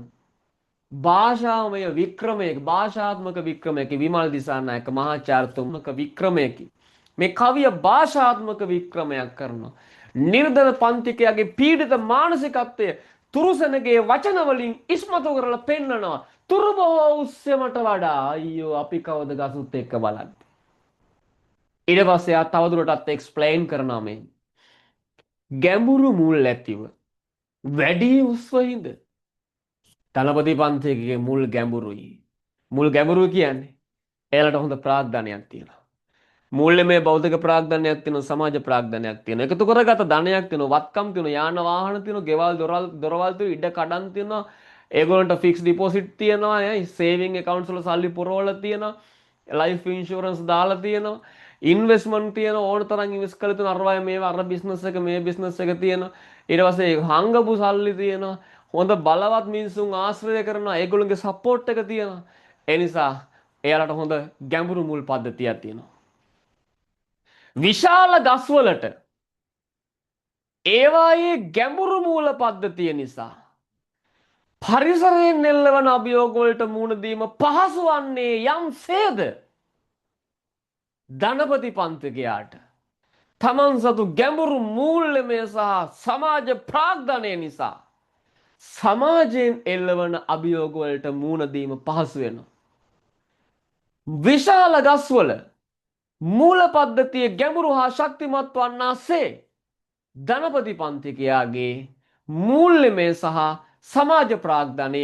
භාෂාමය වික්‍රමයක, භාෂාත්මක වික්‍රමයකි. විමල් දිසානායක මහාචාර්යතුමක වික්‍රමයකි. මේ කවිය භාෂාත්මක වික්‍රමයක් කරනවා. නිර්ධන පන්තිකයාගේ පීඩිත මානසිකත්වය තුරුසනගේ වචන වලින් ඉස්මතු කරලා පෙන්නනවා. තුරු බොහෝ උස්සේ මට වඩා අයියෝ අපි කවද ගසුත් එක්ක බලන්නේ. ඊට පස්සේ එයා තවදුරටත් එක්ස්ප්ලেইন කරනවා මේ ගැඹුරු මුල් ඇතිව වැඩි උස්ව හිඳ ධනපති පන්තිකගේ මුල් ගැඹුරුයි. මුල් ගැඹුරු කියන්නේ එයාලට හොඳ ප්‍රාග්ධනයක් තියෙනවා. මූල්‍යමය බෞද්ධක ප්‍රාග්ධනයක් තියෙනවා, සමාජ ප්‍රාග්ධනයක් තියෙනවා. එකතු කරගත ධනයක් තියෙනවා, වත්කම් තියෙනවා, යාන වාහන තියෙනවා, ගෙවල් දොරවල් තියෙනවා, ඉඩ කඩන් තියෙනවා. ඒගොල්ලන්ට ෆික්ස් ඩිපොසිට් තියෙනවා, ඈ සේවිං ඇකවුන්ට්ස් වල සල්ලි පුරවලා තියෙනවා, ලයිෆ් ඉන්ෂුරන්ස් දාලා තියෙනවා. ඉන්වෙස්ට්මන්ට් තියෙන ඕන තරම් ඉන්වෙස්ට් කරලා තියෙන අරවා මේවා අර බිස්නස් එක මේ බිස්නස් එක තියෙනවා. ඊට පස්සේ හංගපු සල්ලි තියෙනවා. හොඳ බලවත් මිනිසුන් ආශ්‍රය කරනවා. ඒගොල්ලන්ගේ සපෝට් එක තියෙනවා. ඒ නිසා එයාලට හොඳ ගැඹුරු මුල් පද්ධතියක් තියෙනවා. විශාල ගස්වලට ඒවායේ ගැඹුරු මූල පද්ධතිය නිසා පරිසරයෙන් එල්ලවන අභියෝග වලට මුහුණ දීම පහසු වන්නේ යම්සේද ධනපති පන්තිකයාට තමන් සතු ගැඹුරු මූල්‍යමය සහ සමාජ ප්‍රාග්ධනය නිසා සමාජයෙන් එල්ලවන අභියෝග වලට මුහුණ දීම පහසු වෙනවා. විශාල ගස්වල මූල පද්ධතිය ගැඹුරු හා ශක්තිමත් වන්නාසේ ධනපති පන්තිකයාගේ මූල්‍යමය සහ සමාජ ප්‍රාග්ධනය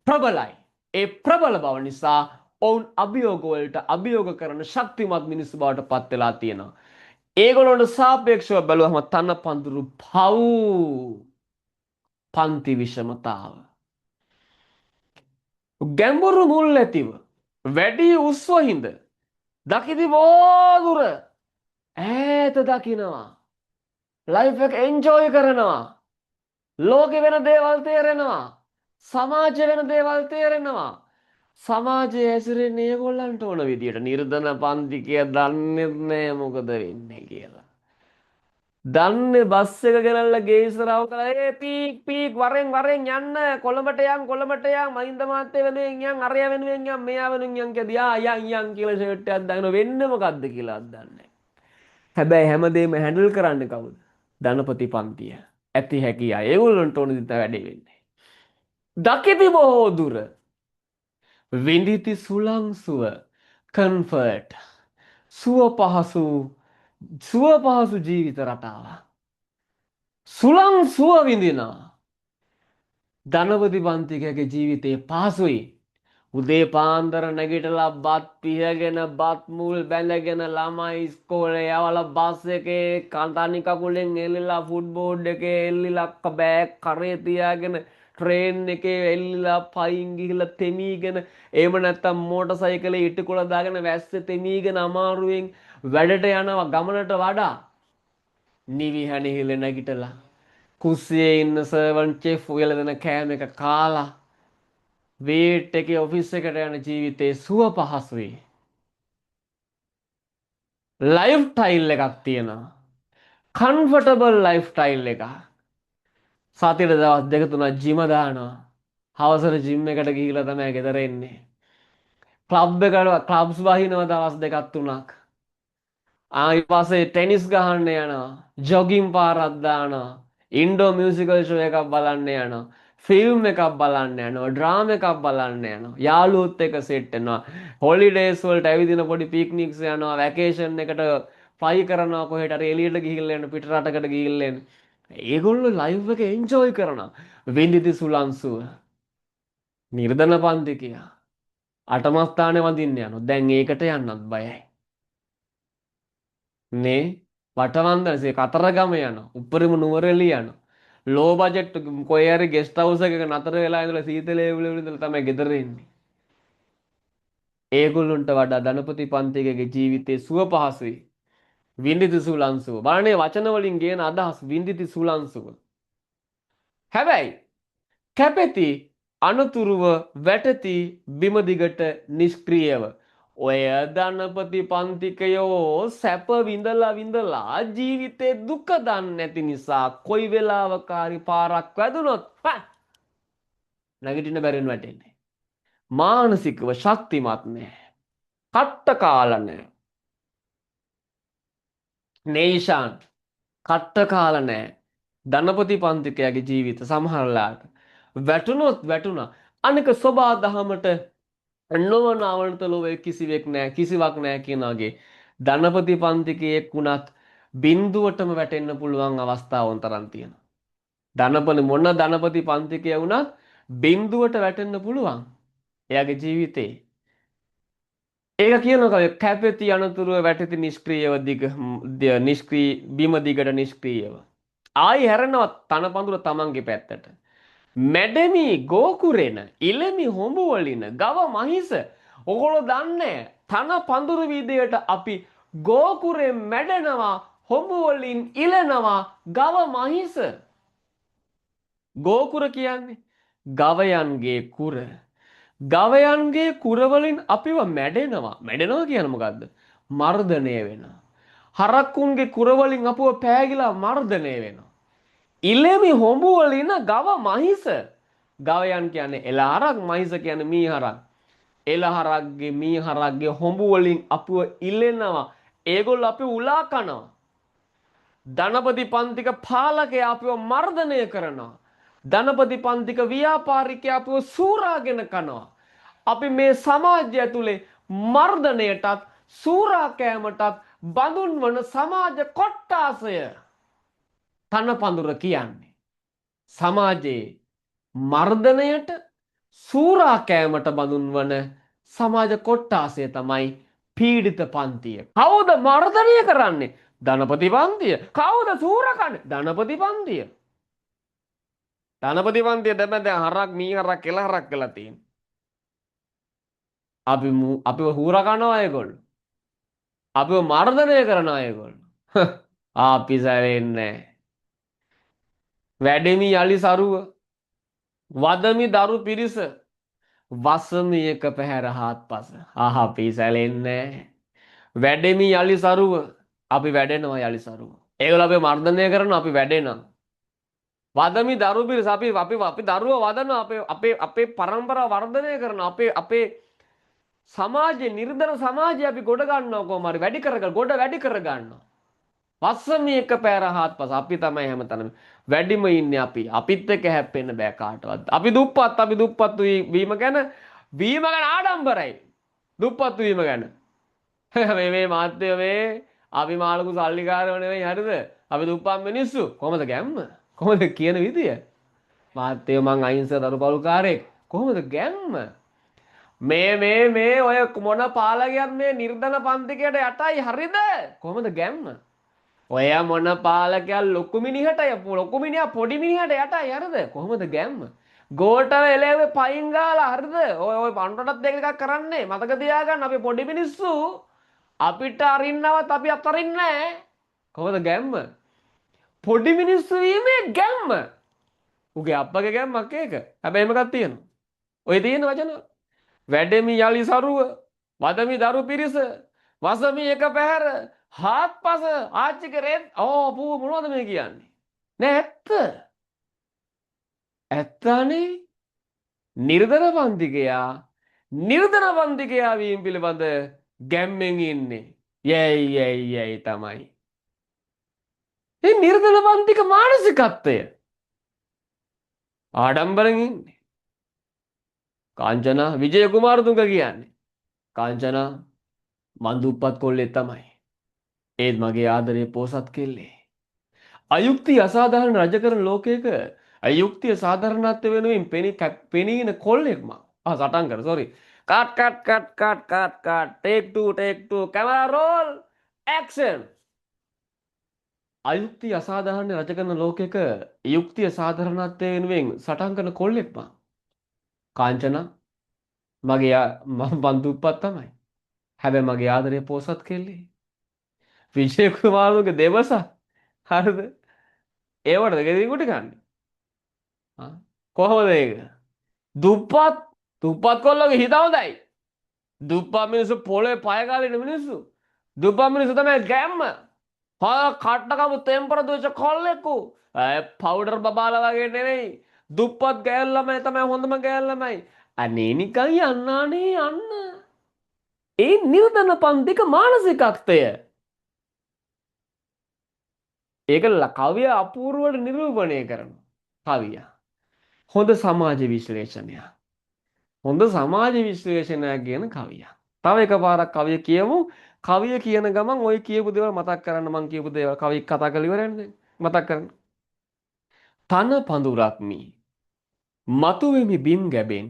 ප්‍රබලයි. ඒ ප්‍රබල බව නිසා ඔවුන් අභියෝග වලට අභියෝග කරන ශක්තිමත් මිනිස්සු බවට පත් වෙලා තියෙනවා. ඒගොල්ලන්ට සාපේක්ෂව බැලුවහම තන පඳුරු පව් පන්ති විෂමතාව. ගැඹුරු මුල් ඇතිව වැඩි උස්ව හිඳ දකිති බොහෝ දුර ඈත දකිනවා. ලයිෆ් එක එන්ජොයි කරනවා. ලෝකෙ වෙන දේවල් තේරෙනවා. සමාජ වෙන දේවල් තේරෙනවා. සමාජයේ හැසිරෙන්නේ ඒගොල්ලන්ට ඕන විදියට. නිර්ධන පන්තිකය දන්නේ නෑ මොකද වෙන්නේ කියලා. දන්නේ බස් එක ගෙනල්ලා ගේ ඉස්සරහව කරලා ඒ පීක් පීක් වරෙන් වරෙන් යන්න කොළඹට යන් කොළඹට යන් මහින්ද මහත්තයා වෙනුවෙන් යන් අරයා වෙනුවෙන් යන් මෙයා වෙනුවෙන් යන් කියදී ආ යන් යන් කියලා ෂර්ට් එකක් දාගෙන වෙන්නේ මොකද්ද කියලා දන්නේ නැහැ. හැබැයි හැමදේම හැන්ඩල් කරන්නේ කවුද? ධනපති පන්තිය. ඇති හැකියා. ඒගොල්ලන්ට ඕන විදිහට වැඩේ වෙන්නේ. දකිති බොහෝ දුර විඳිති සුළං සුව කම්ෆර්ට් සුව පහසු සුව පහසු ජීවිත රටාවක්. සුළං සුව විඳිනවා. ධනපති පන්තිකයාගේ ජීවිතේ පහසුයි. උදේ පාන්දර නැගිටලා බත් පිහගෙන බත් මුල් බැඳගෙන ළමයි ඉස්කෝලේ යවලා බස් එකේ තනි කකුලෙන් එල්ලිලා ෆුට්බෝඩ් එකේ එල්ලිලා බෑග් කරේ තියාගෙන ට්‍රේන් එකේ එල්ලිලා පයින් ගිහිල්ලා තෙමීගෙන එහෙම නැත්තම් මෝටර් සයිකලේ ඉටුකොළ දාගෙන වැස්සේ තෙමීගෙන අමාරුවෙන් වැඩට යනවා ගමනට වඩා නිවිහැනහිල්ල නැගිටලා කුස්සියේ ඉන්න සර්වන්ට් චෙෆ් උයලා දෙන කෑම එක කාලා වේට් එකේ ඔෆිස් එකට යන ජීවිතේ සුව පහසුයි. ලයිෆ් ස්ටයිල් එකක් තියෙනවා. කම්ෆර්ටබල් ලයිෆ් ස්ටයිල් එකක්. සතියට දවස් දෙක තුනක් ජිම දානවා. හවසට ජිම් එකට ගිහිල්ලා තමයි ගෙදර එන්නේ. ක්ලබ් එකට ක්ලබ්ස් වහිනවා දවස් දෙකක් තුනක්. ඊට පස්සේ ටෙනිස් ගහන්න යනවා. ජොගින් පාරක් දානවා. ඉන්ඩෝ මියුසිකල් ෂෝ එකක් බලන්න යනවා. ෆිල්ම් එකක් බලන්න යනවා. ඩ්‍රාමා එකක් බලන්න යනවා. යාළුවොත් එක්ක සෙට් වෙනවා. හොලිඩේස් වලට ඇවිදින පොඩි පික්නික්ස් යනවා. වැකේෂන් එකට ෆ්ලයි කරනවා කොහෙට හරි එළියට ගිහිල්ලා එන පිට රටකට ගිහිල්ලා එන. ඒගොල්ලෝ ලයිෆ් එක එන්ජොයි කරනවා. විඳිති සුලංසුව. නිර්ධන පන්තිකයා අටමස්ථානේ වඳින්න යනවා. දැන් ඒකට යන්නත් බයයි. නේ වටවන්දනසේ කතරගම යනවා. උපරිම නුවරඑළිය යනවා. ලෝ බජට් කොහේ හරි ගෙස්ට් හවුස් එකක නතර වෙලා ඉඳලා සීතලේ උල උල ඉඳලා තමයි ගෙදර එන්නේ. ඒගොල්ලොන්ට වඩා ධනපති පන්තිකගේ ජීවිතේ සුව පහසුයි. විඳිති සුලංසුව. බලන්නේ වචන වලින් ගේන අදහස් විඳිති සුලංසුව. හැබැයි කැපෙති අනතුරුව වැටති බිම දිගට නිෂ්ක්‍රියව. ඔය ධනපති පන්තිකයෝ සැප විඳලා විඳලා ජීවිතේ දුක දන්නේ නැති නිසා කොයි වෙලාවක හරි පාරක් වැදුනොත් නැගිටින්න බැරින් වැටෙන්නේ. මානසිකව ශක්තිමත් නෑ. කට්ට කාලා නෑ. නේෂාන් කට්ට කාලා නෑ. ධනපති පන්තිකයාගේ ජීවිත සමහරලාට වැටුනොත් වැටුණා. අනික සොබා දහමට නොවන අවනත ලොවේ කිසිවෙක් නෑ කිසිවක් නෑ කියන වගේ ධනපති පන්තිකයෙක් වුණත් බිඳුවටම වැටෙන්න පුළුවන් අවස්ථා ඕන තරම් තියෙනවා. ධනපති මොන ධනපති පන්තිකය වුණත් බිඳුවට වැටෙන්න පුළුවන් එයාගේ ජීවිතේ. ඒක කියනවා කවිය කැපෙති අනතුරුව වැටෙති නිෂ්ක්‍රීයව දිග නිෂ්ක්‍රී බිම දිගට නිෂ්ක්‍රීයව. ආයි හැරෙනවා තනපඳුර තමන්ගේ පැත්තට. මැඩමි ගෝකුරෙන ඉලමි හොඹු වලින ගව මහිස ඔගොල්ලෝ දන්නේ තන පඳුරු විදියට අපි ගෝකුරෙන් මැඩෙනවා, හොඹු වලින් ඉලනවා ගව මහිස. ගෝකුර කියන්නේ ගවයන්ගේ කුර. ගවයන්ගේ කුර වලින් අපිව මැඩෙනවා. මැඩෙනවා කියන්නේ මොකද්ද? මර්ධනය වෙනවා. හරකුන්ගේ කුර වලින් අපිව පෑගිලා මර්ධනය වෙනවා. ඉලෙමි හොඹු වලින් ගව මහිස. ගවයන් කියන්නේ එළ හරක්, මහිස කියන්නේ මී හරක්. එළ හරක්ගේ මී හරක්ගේ හොඹු වලින් අපිව ඉලෙනවා. ඒගොල්ලෝ අපිව උලා කනවා. ධනපති පන්තික පාලකයා අපිව මර්ධනය කරනවා. ධනපති පන්තික ව්‍යාපාරිකයා අපිව සූරාගෙන කනවා. අපි මේ සමාජය ඇතුලේ මර්ධනයටත් සූරා කෑමටත් බඳුන් වන සමාජ කොට්ටාසය තනපඳුර කියන්නේ. සමාජයේ මර්ධනයට සූරා කෑමට බඳුන් වන සමාජ කොට්ටාසය තමයි පීඩිත පන්තිය. කවුද මර්ධනය කරන්නේ? ධනපති පන්තිය. කවුද සූරා කන්නේ? ධනපති පන්තිය. ධනපති පන්තිය තමයි දැන් හරක් මී හරක් එළ හරක් වෙලා තියෙන්නේ. අපිව හූරා කනවා ඒගොල්ලෝ. අපිව මර්ධනය කරනවා ඒගොල්ලෝ. අපි සැලෙන්නේ නැහැ. වැඩෙමි යලි සරුව, වදමි දරු පිරිස, වසමි එක පැහැර හාත්පස. අපි සැලෙන්නේ නැහැ. වැඩෙමි යලි සරුව, අපි වැඩෙනවා යලි සරුව. ඒගොල්ලෝ අපිව මර්ධනය කරනවා, අපි වැඩෙනවා. වදමි දරු පිරිස, අපි අපි අපි දරුවෝ වදනවා, අපේ අපේ අපේ පරම්පරාව වර්ධනය කරනවා, අපේ අපේ සමාජයේ නිර්ධන සමාජය අපි ගොඩ ගන්නවා කොහොම හරි වැඩි කරගන්න, ගොඩ වැඩි කර ගන්නවා. වසමි එක පැහැර හාත්පස. අපි තමයි හැමතැනම වැඩිම ඉන්නේ අපි. අපිත් එක්ක හැප්පෙන්න බෑ කාටවත්. අපි දුප්පත්, අපි දුප්පත් වීම ගැන වීම ගැන ආඩම්බරයි. දුප්පත් වීම ගැන. මේ මේ මාත්‍යෝ මේ අපි මාළුකු සල්ලිකාරයෝ නෙවෙයි, හරිද? අපි දුප්පත් මිනිස්සු. කොහමද ගැම්ම? කොහොමද කියන විදිය? මාත්‍යෝ මං අහිංසක දරුපවුල්කාරයෙක්. කොහොමද ගැම්ම? මේ මේ මේ ඔය මොන පාලකයන් මේ නිර්ධන පන්තිකයට යටයි, හරිද? කොහොමද ගැම්ම? ඔය මොන පාලකයන් ලොකු මිනිහට, ලොකු මිනිහා පොඩි මිනිහට යටයි, හරිද? කොහොමද ගැම්ම? ගෝටව එලෙවේ පයින් ගාලා, හරිද? ඔය ඔය පන්ටටත් දෙක එකක් කරන්නේ. මතක තියාගන්න, අපි පොඩි මිනිස්සු අපිට අරින්නවත් අපි අතරින්නේ නැහැ. කොහොමද ගැම්ම? පොඩි මිනිස්සු වීමේ ගැම්ම. උගේ අප්පගේ ගැම්මක් ඒක. හැබැයි එහෙම එකක් තියෙනවා. ඔය තියෙන වචන. වැඩෙමි යලි සරුව, වදමි දරු පිරිස, වසමි එක පැහැර, හාත්පස ආච්චිගේ රෙද්. ඕ පූ මොනවද මේ කියන්නේ? නෑ ඇත්ත. ඇත්තනේ. නිර්ධන පන්තිකයා නිර්ධන පන්තිකයා වීම පිළිබඳ ගැම්මෙන් ඉන්නේ. යැයි යැයි යැයි තමයි. මේ නිර්ධන පන්තික මානසිකත්වය. ආඩම්බරෙන් ඉන්නේ. කාංචනා විජය කුමාරතුංග කියන්නේ. කාංචනා මං දුප්පත් කොල්ලෙක් තමයි. ඒත් මගේ ආදරේ පෝසත් කෙල්ලේ. අයුක්තිය අසාධාරණ රජ කරන ලෝකයක අයුක්තිය සාධාරණත්වය වෙනුවෙන් පෙනීන කොල්ලෙක් මං. ආ සටන් කර, sorry. Cut cut cut cut cut cut, take two, take two, camera roll, action. අයුක්තිය අසාධාරණ රජ කරන ලෝකයක යුක්තිය සාධාරණත්වය වෙනුවෙන් සටන් කරන කොල්ලෙක් මං. කාංචනා මගේ මං දුප්පත් තමයි. හැබැයි මගේ ආදරය පෝසත් කෙල්ලේ. විජය කුමාරතුංග දෙවස, හරිද? ඒවටද ගෙදරින් කුටි කන්නේ? ආ කොහොමද ඒක? දුප්පත් දුප්පත් කොල්ලෝගේ හිත හොඳයි. දුප්පත් මිනිස්සු පොළවේ පය ගාලා ඉන්න මිනිස්සු. දුප්පත් මිනිස්සු තමයි ගැම්ම. හා කට්ටකම තෙම්පරදු වෙච්ච කොල්ලෙකු. පවුඩර් බබාලා වගේ නෙවෙයි. දුප්පත් ගෑනු ළමයි තමයි හොඳම ගෑනු ළමයි. අනේ නිකන් යන්න අනේ යන්න. ඒ නිර්ධන පන්තික මානසිකත්වය. ඒක කවිය අපූර්වට නිරූපණය කරනවා. කවිය. හොඳ සමාජ විශ්ලේෂණයක්. හොඳ සමාජ විශ්ලේෂණයක් කියන කවියක්. තව එකපාරක් කවිය කියමු. කවිය කියන ගමන් ඔය කියපු දේවල් මතක් කරන්න. මං කියපු දේවල් කවි කතා කරලා ඉවරයිනේ දැන්. මතක් කරන්න. තන පඳුරක් මී මතුවෙමි බිම් ගැබෙන්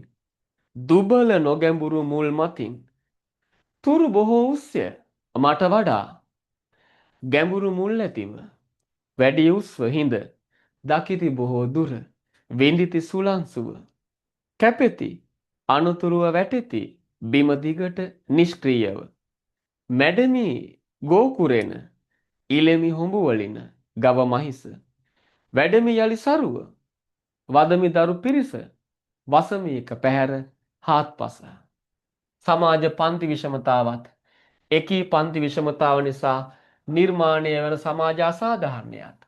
දුබල නොගැඹුරු මුල් මතින් තුරු බොහෝ උස්ය මට වඩා ගැඹුරු මුල් ඇතිව වැඩි උස්ව හිඳ දකිති බොහෝ දුර විඳිති සුලං සුව කැපෙති අනුතුරුව වැටෙති බිම දිගට නිෂ්ක්‍රීයව මැඩමි ගෝකුරෙන ඉලෙමි හොඹු වලින ගව මහිස වැඩමි යලි සරුව වදමි දරු පිරිස වසමි එක පැහැර හාත්පස. සමාජ පන්ති විෂමතාවත් එකී පන්ති විෂමතාව නිසා නිර්මාණය වන සමාජ අසාධාරණයත්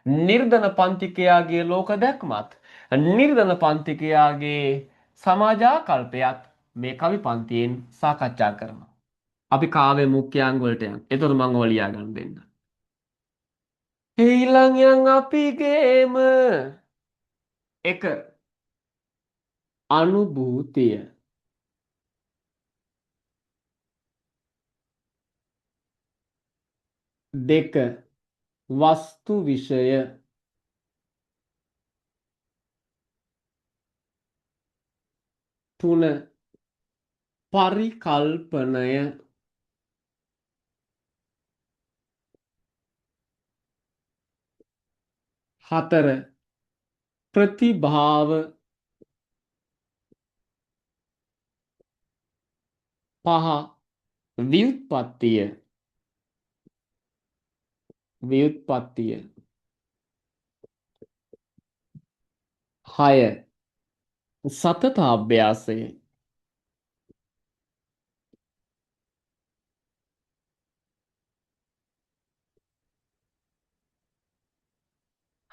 නිර්ධන පන්තිකයාගේ ලෝක දැක්මත් නිර්ධන පන්තිකයාගේ සමාජ ආකල්පයත් මේ කවි පන්තියෙන් සාකච්ඡා කරනවා. අපි කාව්‍ය මුඛ්‍යාංග වලට යන්. එතකොට මම ඔය ලියා ගන්න දෙන්න. ඊළඟ යන් අපි ගේම එක අනුභූතිය. දෙක වස්තු විෂය. තුන පරිකල්පනය. හතර ප්‍රතිභාව. පහ ව්‍යුත්පත්තිය. ව්‍යුත්පත්තිය. හය සතතාභ්‍යාසය.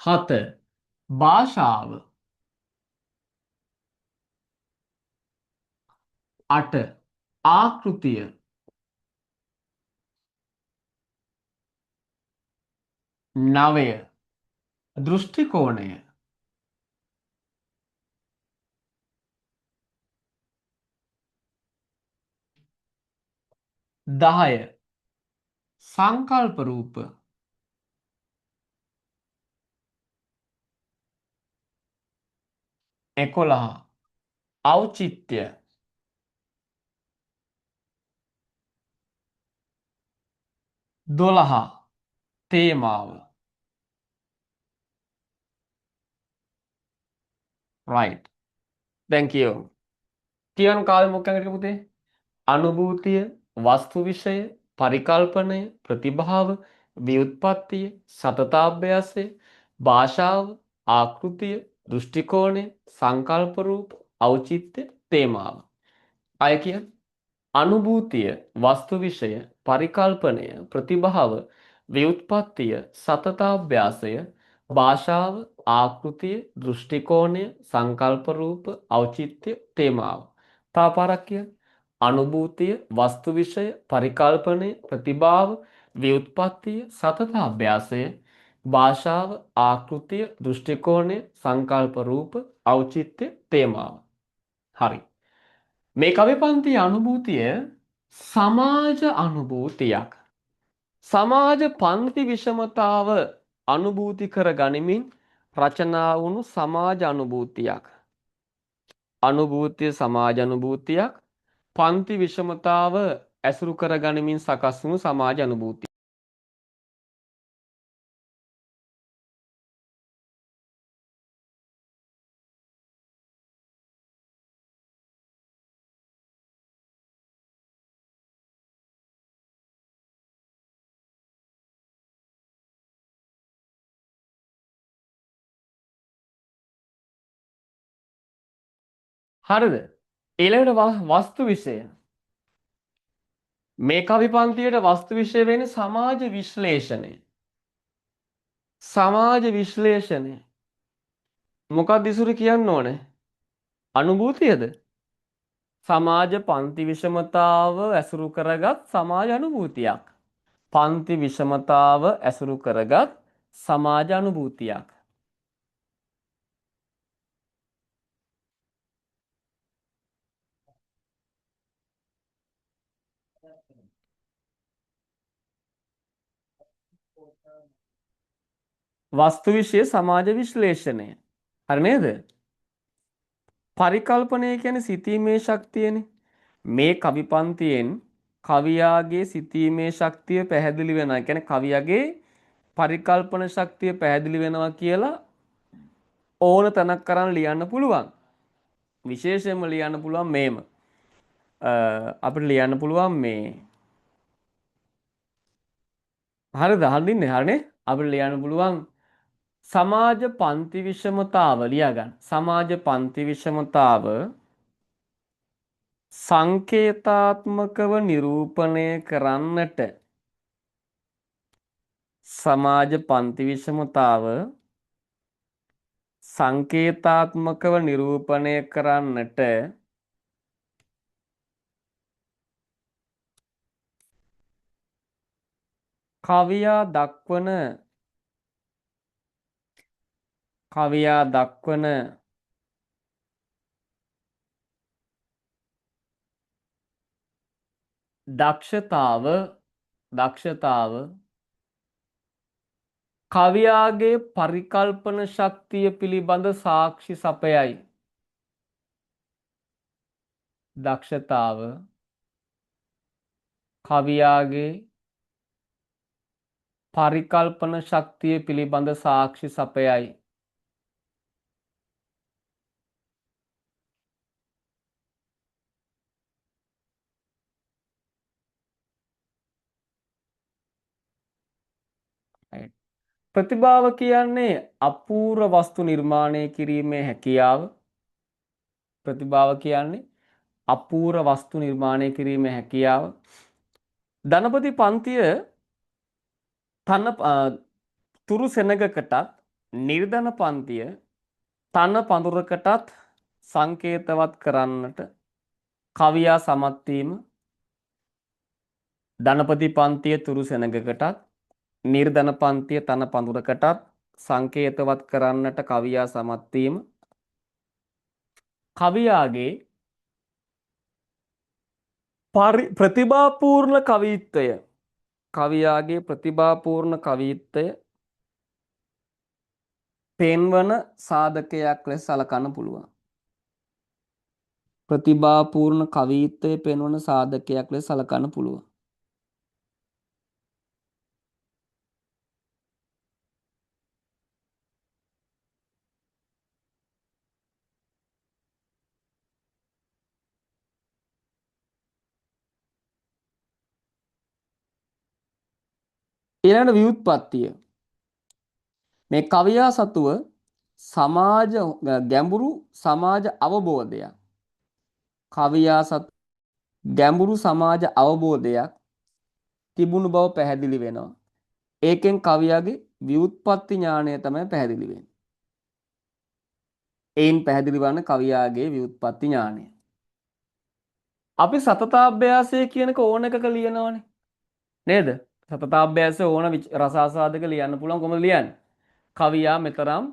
හත භාෂාව. අට ආකෘතිය. නවය දෘෂ්ටි කෝණය. 10 සංකල්ප රූප. 11 ඖචිත්‍ය. 12 තේමාව. Right, thank you. කියවන කාව්‍ය මුඛ්‍යාංග ටික පුතේ. අනුභූතිය, වස්තු විෂය, පරිකල්පනය, ප්‍රතිභාව, ව්‍යුත්පත්තිය, සතතාභ්‍යාසය, භාෂාව, ආකෘතිය, දෘෂ්ටි කෝණය, සංකල්ප රූප, ඖචිත්‍ය, තේමාව. අය කියන්න. අනුභූතිය, වස්තු විෂය, පරිකල්පනය, ප්‍රතිභාව, ව්‍යුත්පත්තිය, සතතාභ්‍යාසය, භාෂාව, ආකෘතිය, දෘෂ්ටි කෝණය, සංකල්ප රූප, ඖචිත්‍ය, තේමාව. තව පාරක් කියන්න. අනුභූතිය, වස්තු විෂය, පරිකල්පනය, ප්‍රතිභාව, ව්‍යුත්පත්තිය, සතතාභ්‍යාසය, භාෂාව, ආකෘතිය, දෘෂ්ටි කෝණය, සංකල්ප රූප, ඖචිත්‍ය, තේමාව. හරි. මේ කවි පන්ති අනුභූතිය සමාජ අනුභූතියක්. සමාජ පන්ති විෂමතාව අනුභූති කර ගනිමින් රචනා වුණු සමාජ අනුභූතියක්. අනුභූතිය සමාජ අනුභූතියක්. පන්ති විෂමතාව ඇසුරු කර ගනිමින් සකස් වුණු සමාජ අනුභූතිය. හරිද? ඊළඟට වස්තු විෂය. මේ කවි පන්තියට වස්තු විෂය වෙන්නේ සමාජ විශ්ලේෂණය. සමාජ විශ්ලේෂණය. මොකක්ද ඉසුරු කියන්න ඕනේ? අනුභූතියද? සමාජ පන්ති විෂමතාව ඇසුරු කරගත් සමාජ අනුභූතියක්. පන්ති විෂමතාව ඇසුරු කරගත් සමාජ අනුභූතියක්. වස්තු විෂය සමාජ විශ්ලේෂණය. හරි නේද? පරිකල්පනය කියන්නේ සිතීමේ ශක්තියනේ. මේ කවි පන්තියෙන් කවියාගේ සිතීමේ ශක්තිය පැහැදිලි වෙනවා. ඒ කියන්නේ කවියාගේ පරිකල්පන ශක්තිය පැහැදිලි වෙනවා කියලා ඕන තැනක් කරන් ලියන්න පුළුවන්. විශේෂයෙන්ම ලියන්න පුළුවන් මේම. අපිට ලියන්න පුළුවන් මේ හරිද? හරිනේ හරිනේ. අපිට ලියන්න පුළුවන් සමාජ පන්ති විෂමතාව ලියා ගන්න. සමාජ පන්ති විෂමතාව සංකේතාත්මකව නිරූපණය කරන්නට, සමාජ පන්ති විෂමතාව සංකේතාත්මකව නිරූපණය කරන්නට කවියා දක්වන, කවියා දක්වන දක්ෂතාව, දක්ෂතාව කවියාගේ පරිකල්පන ශක්තිය පිළිබඳ සාක්ෂි සපයයි. දක්ෂතාව කවියාගේ පරිකල්පන ශක්තිය පිළිබඳ සාක්ෂි සපයයි. ප්‍රතිභාව කියන්නේ අපූර්ව වස්තු නිර්මාණය කිරීමේ හැකියාව. ප්‍රතිභාව කියන්නේ අපූර්ව වස්තු නිර්මාණය කිරීමේ හැකියාව. ධනපති පන්තිය තන තුරු සෙනගකටත් නිර්ධන පන්තිය තන පඳුරකටත් සංකේතවත් කරන්නට කවියා සමත් වීම. ධනපති පන්තිය තුරු සෙනගකටත් නිර්ධන පන්තිය තන පඳුරකටත් සංකේතවත් කරන්නට කවියා සමත් වීම. කවියාගේ ප්‍රතිභාපූර්ණ කවිත්වය, කවියාගේ ප්‍රතිභාපූර්ණ කවිත්වය පෙන්වන සාධකයක් ලෙස සලකන්න පුළුවන්. ප්‍රතිභාපූර්ණ කවිත්වය පෙන්වන සාධකයක් ලෙස සලකන්න පුළුවන්. ඊළඟට ව්‍යුත්පත්තිය. මේ කවියා සතුව සමාජ ගැඹුරු සමාජ අවබෝධයක්, කවියා සතු ගැඹුරු සමාජ අවබෝධයක් තිබුණු බව පැහැදිලි වෙනවා. ඒකෙන් කවියාගේ ව්‍යුත්පත්ති ඥානය තමයි පැහැදිලි වෙන්නේ. එයින් පැහැදිලි වන කවියාගේ ව්‍යුත්පත්ති ඥානය. අපි සතතාභ්‍යාසය කියනක ඕන එකක ලියනවනේ නේද? සතතාභ්‍යාසය ඕන රසාස්වාදක ලියන්න පුළුවන්. කොහොමද ලියන්නේ? කවියා මෙතරම්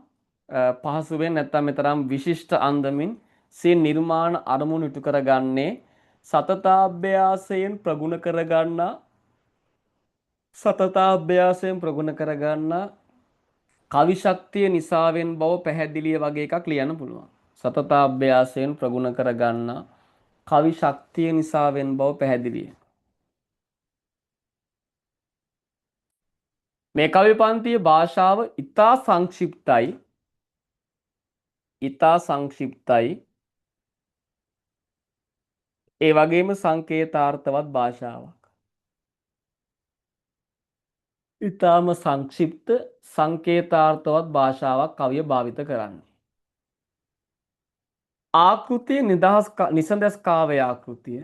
පහසුවෙන් නැත්තම් මෙතරම් විශිෂ්ට අන්දමින් සිය නිර්මාණ අරමුණු ඉටු කරගන්නේ සතතාභ්‍යාසයෙන් ප්‍රගුණ කරගන්නා, සතතාභ්‍යාසයෙන් ප්‍රගුණ කරගන්නා කවි ශක්තිය නිසාවෙන් බව පැහැදිලිය වගේ එකක් ලියන්න පුළුවන්. සතතාභ්‍යාසයෙන් ප්‍රගුණ කරගන්නා කවි ශක්තිය නිසාවෙන් බව පැහැදිලිය. මේ කවි පන්තියේ භාෂාව ඉතා සංක්ෂිප්තයි. ඉතා සංක්ෂිප්තයි. ඒ වගේම සංකේතාර්ථවත් භාෂාවක්. ඉතාම සංක්ෂිප්ත සංකේතාර්ථවත් භාෂාවක් කවිය භාවිත කරන්නේ. ආකෘතිය නිදහස් නිසඳැස් කාව්‍ය ආකෘතිය,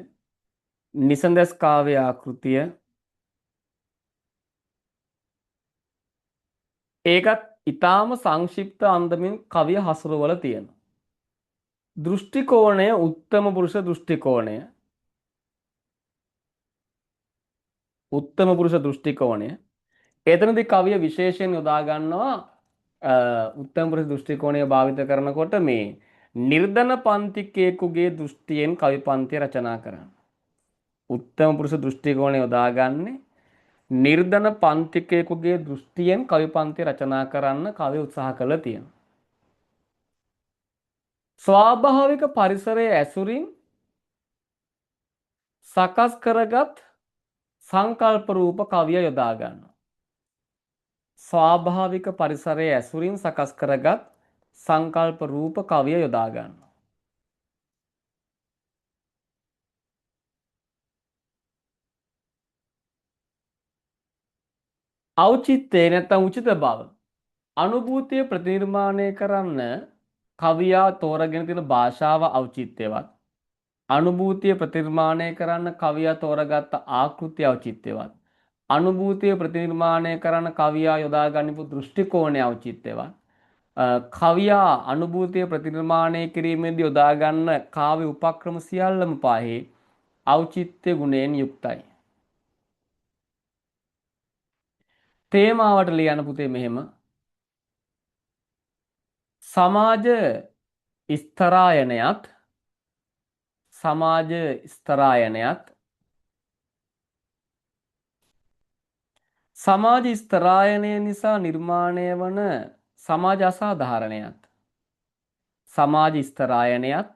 නිසඳැස් කාව්‍ය ආකෘතිය ඒකත් ඉතාම සංක්ෂිප්ත අන්දමින් කවිය හසුරුවල තියෙනවා. දෘෂ්ටි කෝණය උත්තම පුරුෂ දෘෂ්ටි කෝණය, උත්තම පුරුෂ දෘෂ්ටි කෝණය. එතනදී කවිය විශේෂයෙන් යොදා ගන්නවා උත්තම පුරුෂ දෘෂ්ටි කෝණය භාවිත කරනකොට මේ නිර්ධන පන්තිකයෙකුගේ දෘෂ්ටියෙන් කවි පන්තිය රචනා කරන්න. උත්තම පුරුෂ දෘෂ්ටි කෝණය යොදාගන්නේ නිර්ධන පන්තිකයෙකුගේ දෘෂ්ටියෙන් කවි පන්ති රචනා කරන්න කවි උත්සාහ කළා තියෙනවා. ස්වාභාවික පරිසරයේ ඇසුරින් සකස් කරගත් සංකල්ප රූප කවිය යොදා ගන්නවා. ස්වාභාවික පරිසරයේ ඇසුරින් සකස් කරගත් සංකල්ප රූප කවිය යොදා ගන්නවා. ඖචිත්‍යය නැත්තම් උචිත බව. අනුභූතිය ප්‍රතිනිර්මාණය කරන්න කවියා තෝරගෙන තියෙන භාෂාව ඖචිත්‍යවත්. අනුභූතිය ප්‍රතිනිර්මාණය කරන්න කවියා තෝරගත්ත ආකෘතිය ඖචිත්‍යවත්. අනුභූතිය ප්‍රතිනිර්මාණය කරන්න කවියා යොදා ගනිපු දෘෂ්ටි කෝණය ඖචිත්‍යවත්. කවියා අනුභූතිය ප්‍රතිනිර්මාණය කිරීමේදී යොදා ගන්න කාව්‍ය උපක්‍රම සියල්ලම පහේ ඖචිත්‍ය ගුණයෙන් යුක්තයි. තේමාවට ලියන්න පුතේ මෙහෙම. සමාජ ස්තරායනයත් සමාජ ස්තරායනයත් සමාජ ස්තරායනය නිසා නිර්මාණය වන සමාජ අසාධාරණයත් සමාජ ස්තරායනයත්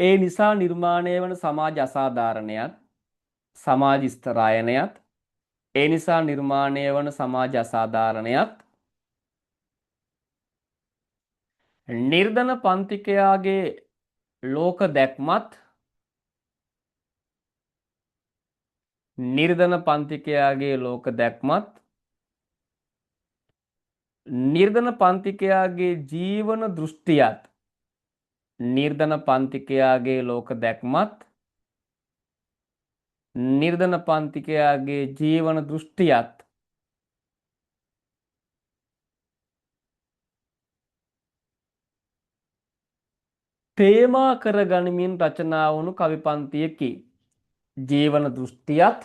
ඒ නිසා නිර්මාණය වන සමාජ අසාධාරණයත් සමාජ ස්තරායනයත් ඒ නිසා නිර්මාණය වන සමාජ අසාධාරණයත් නිර්ධන පන්තිකයාගේ ලෝක දැක්මත් නිර්ධන පන්තිකයාගේ ලෝක දැක්මත් නිර්ධන පන්තිකයාගේ ජීවන දෘෂ්ටියත් නිර්ධන පන්තිකයාගේ ලෝක දැක්මත් නිර්ධන පන්තිකයාගේ ජීවන දෘෂ්ටියත් තේමා කරගනිමින් රචනා වුණු කවි පන්තියකි. ජීවන දෘෂ්ටියත්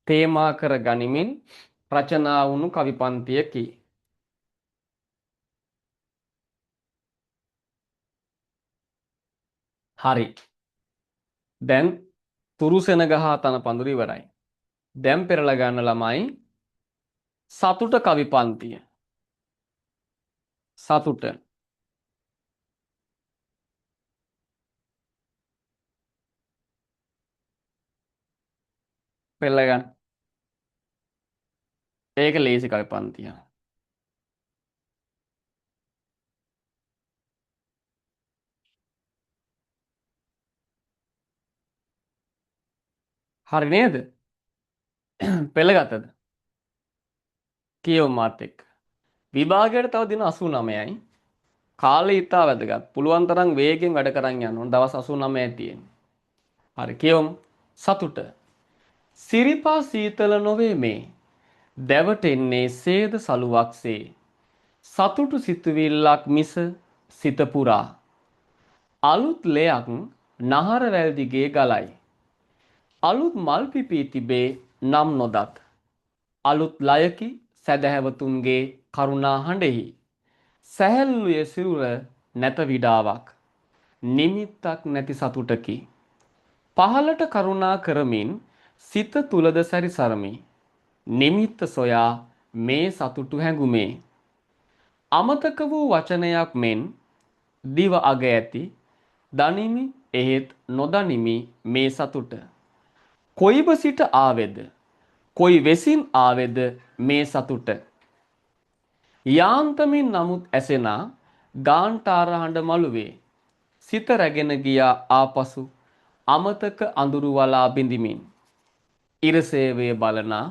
තේමා කරගනිමින් රචනා වුණු කවි පන්තියකි. හරි. දැන් තුරු සෙනග හා තන පඳුර ඉවරයි. දැන් පෙරලා ගන්න ළමයි සතුට කවි පන්තිය. සතුට. පෙරලා ගන්න. ඒක ලේසි කවි පන්තිය. හරි නේද? පෙළගත්තද? කියවමු මාත් එක්ක. විභාගයට තව දින 89යි. කාලය ඉතා වැදගත්. පුළුවන් තරම් වේගෙන් වැඩ කරන් යන්න ඕන. දවස් 89යි තියෙන්නේ. හරි කියවමු. සතුට. සිරිපා සීතල නොවේ මේ. දැවටෙන්නේ සේද සලුවක්සේ. සතුටු සිතුවිල්ලක් මිස සිත පුරා. අලුත් ලෙයක් නහර වැල් දිගේ ගලයි. අලුත් මල් පිපී තිබේ නම් නොදත්. අලුත් ලයකි සැදැහැවතුන්ගේ කරුණා හඬෙහි. සැහැල්ලුය සිරුර නැත විඩාවක්. නිමිත්තක් නැති සතුටකි. පහලට කරුණා කරමින් සිත තුලද සැරිසරමි. නිමිත්ත සොයා මේ සතුටු හැඟුමේ. අමතක වූ වචනයක් මෙන් දිව අග ඇති දනිමි එහෙත් නොදනිමි මේ සතුට. කොයිබ සිට ආවේද? කොයි වෙසින් ආවේද මේ සතුට? යාන්තමින් නමුත් ඇසෙනා ගාන්ටාර හඬ මළුවේ සිත රැගෙන ගියා ආපසු අමතක අඳුරු වලා බිඳිමින්. ඉරසේවය බලනා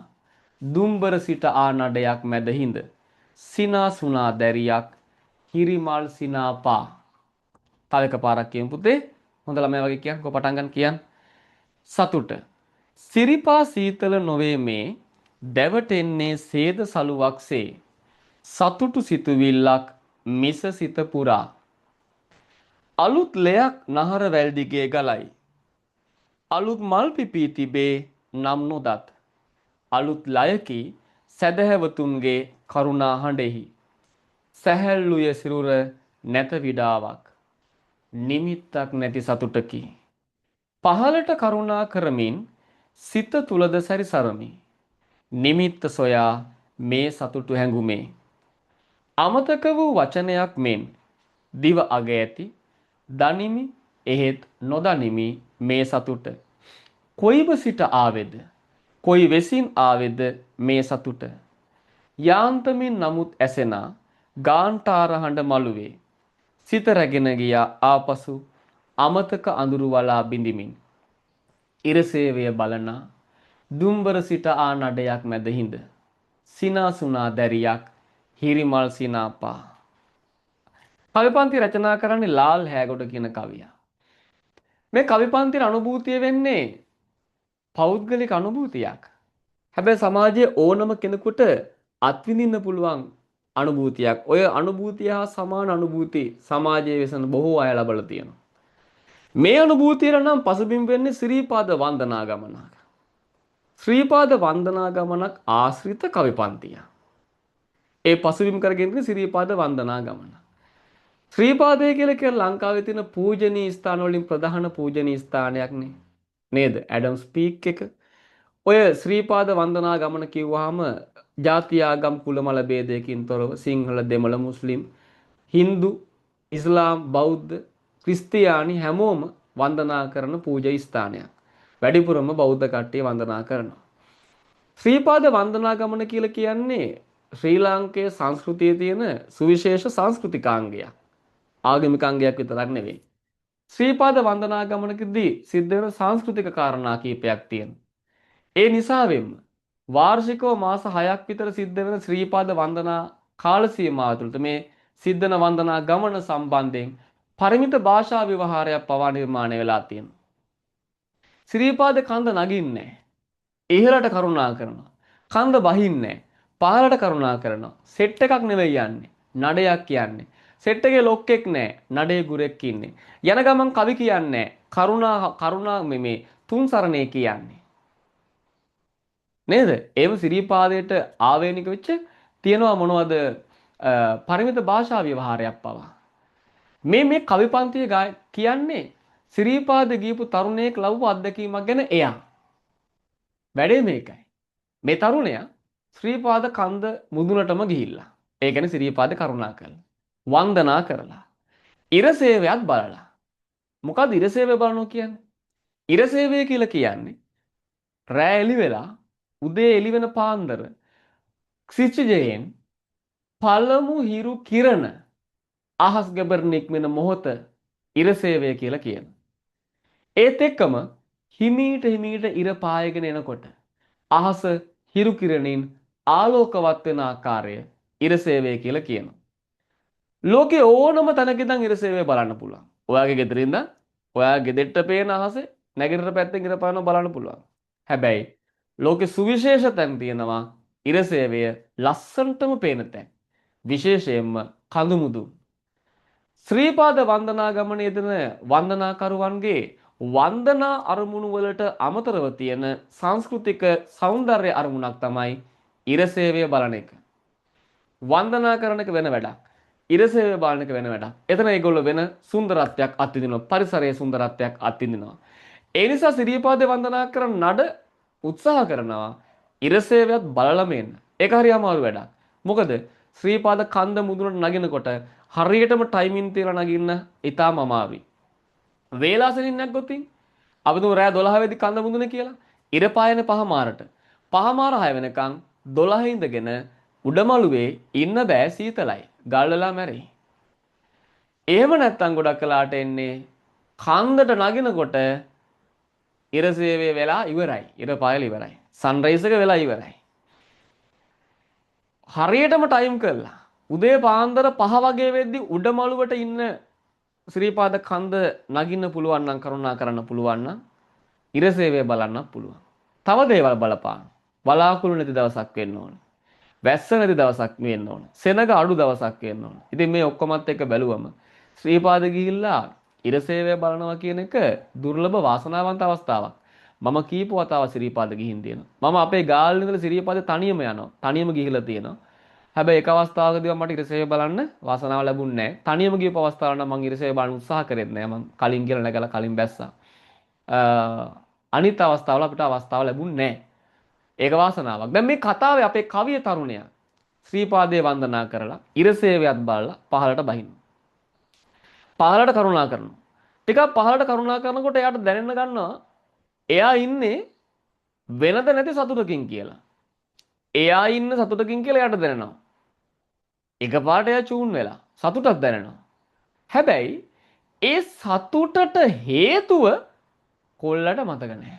දුම්බර සිට ආ නඩයක් මැද හිඳ සිනා සුනා දැරියක් හිරිමල් සිනා පා. තව එකපාරක් කියමු පුතේ. හොඳ ළමයා වගේ කියන්න. කො පටන් ගන්න කියන්න. සතුට. සිරිපා සීතල නොවේ මේ දැවටෙන්නේ සේද සලුවක්සේ. සතුටු සිතුවිල්ලක් මිස සිත පුරා. අලුත් ලෙයක් නහර වැල් දිගේ ගලයි. අලුත් මල් පිපී තිබේ නම් නොදත්. අලුත් ලයකි සැදැහැවතුන්ගේ කරුණා හඬෙහි. සැහැල්ලුය සිරුර නැත විඩාවක්. නිමිත්තක් නැති සතුටකි. පහලට කරුණා කරමින් සිත තුලද සැරිසරමි. නිමිත්ත සොයා මේ සතුටු හැඟුමේ. අමතක වූ වචනයක් මෙන් දිව අග ඇති දනිමි එහෙත් නොදනිමි මේ සතුට. කොයිබ සිට ආවේද? කොයි වෙසින් ආවේද මේ සතුට? යාන්තමින් නමුත් ඇසෙනා ගාන්ටාර හඬ මළුවේ සිත රැගෙන ගියා ආපසු අමතක අඳුරු වලා බිඳිමින්. ඉරසේවය බලන දුම්බර සිට ආ නඩයක් මැද හිඳ සිනාසුනා දැරියක් හිරිමල් සිනාපා. කවි පන්ති රචනා කරන්නේ ලාල් හෑගොඩ කියන කවියා. මේ කවි පන්තියේ අනුභූතිය වෙන්නේ පෞද්ගලික අනුභූතියක්. හැබැයි සමාජයේ ඕනම කෙනෙකුට අත්විඳින්න පුළුවන් අනුභූතියක්. ඔය අනුභූතිය හා සමාන අනුභූති සමාජයේ වෙසෙන බොහෝ අය ලබලා තියෙනවා. මේ අනුභූතියට නම් පසුබිම් වෙන්නේ ශ්‍රීපාද වන්දනා ගමනක්. ශ්‍රීපාද වන්දනා ගමනක් ආශ්‍රිත කවි පන්තිය. ඒ පසුබිම් කරගෙන තියෙන ශ්‍රීපාද වන්දනා ගමන. ශ්‍රීපාදය කියලා කියන්නේ ලංකාවේ තියෙන පූජනීය ස්ථාන වලින් ප්‍රධාන පූජනීය ස්ථානයක් නේ. නේද? ඇඩම්ස් පීක් එක. ඔය ශ්‍රීපාද වන්දනා ගමන කිව්වහම ජාති ආගම් කුල මල භේදයකින් තොරව සිංහල, දෙමළ, මුස්ලිම්, හින්දු, ඉස්ලාම්, බෞද්ධ, ක්‍රිස්තියානි හැමෝම වන්දනා කරන පූජා ස්ථානයක්. වැඩිපුරම බෞද්ධ කට්ටිය වන්දනා කරනවා. ශ්‍රීපාද වන්දනා ගමන කියලා කියන්නේ ශ්‍රී ලාංකේය සංස්කෘතියේ තියෙන සුවිශේෂ සංස්කෘතිකාංගයක්. ආගමික අංගයක් විතරක් නෙවෙයි. ශ්‍රීපාද වන්දනා ගමනකදී සිද්ධ වෙන සංස්කෘතික කාරණා කීපයක් තියෙනවා. ඒ නිසාවෙන්ම වාර්ෂිකව මාස 6ක් විතර සිද්ධ වෙන ශ්‍රීපාද වන්දනා කාල සීමාව තුළට මේ සිද්ධ වෙන වන්දනා ගමන සම්බන්ධයෙන් පරිමිත භාෂා ව්‍යවහාරයක් පවා නිර්මාණය වෙලා තියෙනවා. ශ්‍රීපාද කන්ද නගින්නේ ඉහළට කරුණා කරනවා. කන්ද බහින්නේ පහළට කරුණා කරනවා. සෙට් එකක් නෙවෙයි යන්නේ. නඩයක් යන්නේ. සෙට් එකේ ලොක්කෙක් නෑ. නඩේ ගුරෙක් ඉන්නේ. යන ගමන් කවි කියන්නේ කරුණා කරුණා මේ තුන් සරණේ කියන්නේ. නේද? ඒව සිරිපාදයට ආවේනික වෙච්ච තියෙනවා මොනවද පරිමිත භාෂා ව්‍යවහාරයක් පවා. මේ මේ කවි පන්තිය කියන්නේ සිරිපාද ගියපු තරුණයෙක් ලැබපු අත්දැකීමක් ගැන එයා. වැඩේ මේකයි. මේ තරුණයා ශ්‍රීපාද කන්ද මුදුනටම ගිහිල්ලා. ඒ කියන්නේ සිරිපාද කරුණා කරලා. වන්දනා කරලා. ඉර සේවයත් බලලා. මොකද්ද ඉර සේවය බලනවා කියන්නේ? ඉර සේවය කියලා කියන්නේ රෑ එළි වෙලා උදේ එළි වෙන පාන්දර ක්ෂිතිජයෙන් පළමු හිරු කිරණ අහස් ගැබර නික්මෙන මොහොත ඉර සේවය කියලා කියනවා. ඒත් එක්කම හිමීට හිමීට ඉර පායගෙන එනකොට අහස හිරු කිරණින් ආලෝකවත් වෙන ආකාරය ඉර සේවය කියලා කියනවා. ලෝකේ ඕනම තැනක ඉඳන් ඉර සේවය බලන්න පුළුවන්. ඔයාගේ ගෙදර ඉඳන් ඔයා ගෙදරට පේන අහසේ නැගෙනහිර පැත්තෙන් ඉර පායනවා බලන්න පුළුවන්. හැබැයි ලෝකේ සුවිශේෂ තැන් තියෙනවා ඉර සේවය ලස්සනටම පේන තැන්. විශේෂයෙන්ම කඳු මුදුන්. ශ්‍රීපාද වන්දනා ගමන යෙදෙන වන්දනාකරුවන්ගේ වන්දනා අරමුණු වලට අමතරව තියෙන සංස්කෘතික සෞන්දර්ය අරමුණක් තමයි ඉර සේවය බලන එක. වන්දනා කරන එක වෙන වැඩක්. ඉර සේවය බලන එක වෙන වැඩක්. එතන ඒගොල්ලෝ වෙන සුන්දරත්වයක් අත්විඳිනවා. පරිසරයේ සුන්දරත්වයක් අත්විඳිනවා. ඒ නිසා සිරිපාදේ වන්දනා කරන නඩ උත්සාහ කරනවා ඉර සේවයත් බලලම එන්න. ඒක හරි අමාරු වැඩක්. මොකද ශ්‍රීපාද කන්ද මුදුනට නගිනකොට හරියටම ටයිමින් තියලා නගින්න ඉතාම අමාරුයි. වේලාසනින් නැග්ගොත් අපි තුමු රෑ 12 වෙද්දි කන්ද මුදුන කියලා. ඉර පායන පහමාරට. පහමාර 6 වෙනකන් 12 ඉඳගෙන උඩමළුවේ ඉන්න බෑ සීතලයි. ගල් වෙලා මැරෙයි. එහෙම නැත්තම් ගොඩක් වෙලාට එන්නේ කන්දට නගිනකොට ඉර සේවය වෙලා ඉවරයි. ඉර පායලා ඉවරයි. සන්රයිස් එක වෙලා ඉවරයි. හරියටම ටයිම් කරලා උදේ පාන්දර 5 වගේ වෙද්දි උඩමළුවට ඉන්න ශ්‍රීපාද කන්ද නගින්න පුළුවන් නම් කරුණා කරන්න පුළුවන් නම් ඉර සේවය බලන්නත් පුළුවන්. තව දේවල් බලපාන. වලාකුළු නැති දවසක් වෙන්න ඕන. වැස්ස නැති දවසක් වෙන්න ඕන. සෙනග අඩු දවසක් වෙන්න ඕන. ඉතින් මේ ඔක්කොමත් එක්ක බැලුවම ශ්‍රීපාද ගිහිල්ලා ඉර සේවය බලනවා කියන එක දුර්ලභ වාසනාවන්ත අවස්ථාවක්. මම කීප වතාවක් ශ්‍රීපාද ගිහින් තියෙනවා. මම අපේ ගාල්ල ඉඳලා ශ්‍රීපාද තනියම යනවා. තනියම ගිහිල්ලා තියෙනවා. හැබැයි එක අවස්ථාවකදී මට ඉර සේවය බලන්න වාසනාව ලැබුණේ නැහැ. තනියම ගියපු අවස්ථාවල නම් මං ඉර සේවය බලන්න උත්සාහ කරෙත් නෑ. මං කලින් කියලා නැගලා කලින් බැස්සා. අනිත් අවස්ථාවල අපිට අවස්ථාව ලැබුණේ නෑ. ඒක වාසනාවක්. දැන් මේ කතාවේ අපේ කවිය තරුණයා ශ්‍රීපාදයේ වන්දනා කරලා ඉර සේවයත් බලලා පහළට බහිනවා. පහළට කරුණා කරනවා. ටිකක් පහළට කරුණා කරනකොට එයාට දැනෙන්න ගන්නවා එයා ඉන්නේ වෙනද නැති සතුටකින් කියලා. එයා ඉන්න සතුටකින් කියලා එයාට දැනෙනවා. එකපාරට එයා චූන් වෙලා සතුටක් දැනෙනවා. හැබැයි ඒ සතුටට හේතුව කොල්ලට මතක නැහැ.